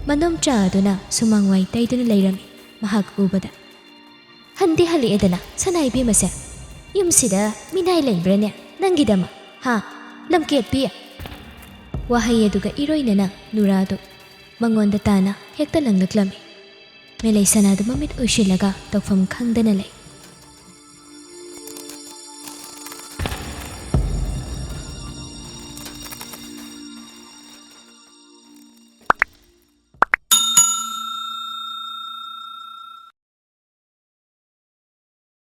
ꯃꯅꯣꯝ ꯆꯥꯗꯨꯅ ꯁꯨꯃꯥꯡ ꯋꯥꯏ ꯇꯩꯗꯨꯅ ꯂꯩꯔꯝꯃꯤ꯫ ꯃꯍꯥꯛ ꯎꯕꯗ, "ꯍꯟꯗꯤ ꯍꯜꯂꯛꯑꯦꯗꯅ ꯁꯅꯥ ꯏꯕꯦꯝꯃꯁꯦ꯫ ꯌꯨꯝꯁꯤꯗ ꯃꯤꯅꯥꯏ ꯂꯩꯕ꯭ꯔꯥꯅꯦ ꯅꯪꯒꯤꯗꯃꯛ, ꯍꯥ? ꯂꯝꯀꯦꯠꯄꯤ!" ꯋꯥꯍꯩ ꯑꯗꯨꯒ ꯏꯔꯣꯏꯅꯅ ꯅꯨꯔꯥꯗꯨ ꯃꯉꯣꯟꯗ ꯇꯥꯅ ꯍꯦꯛꯇ ꯂꯪꯂꯛꯂꯝꯃꯤ꯫ ꯃꯦꯂꯩ ꯁꯅꯥꯗꯨ ꯃꯃꯤꯠ ꯎꯏꯁꯤꯜꯂꯒ ꯇꯧꯐꯝ ꯈꯪꯗꯅ ꯂꯩ꯫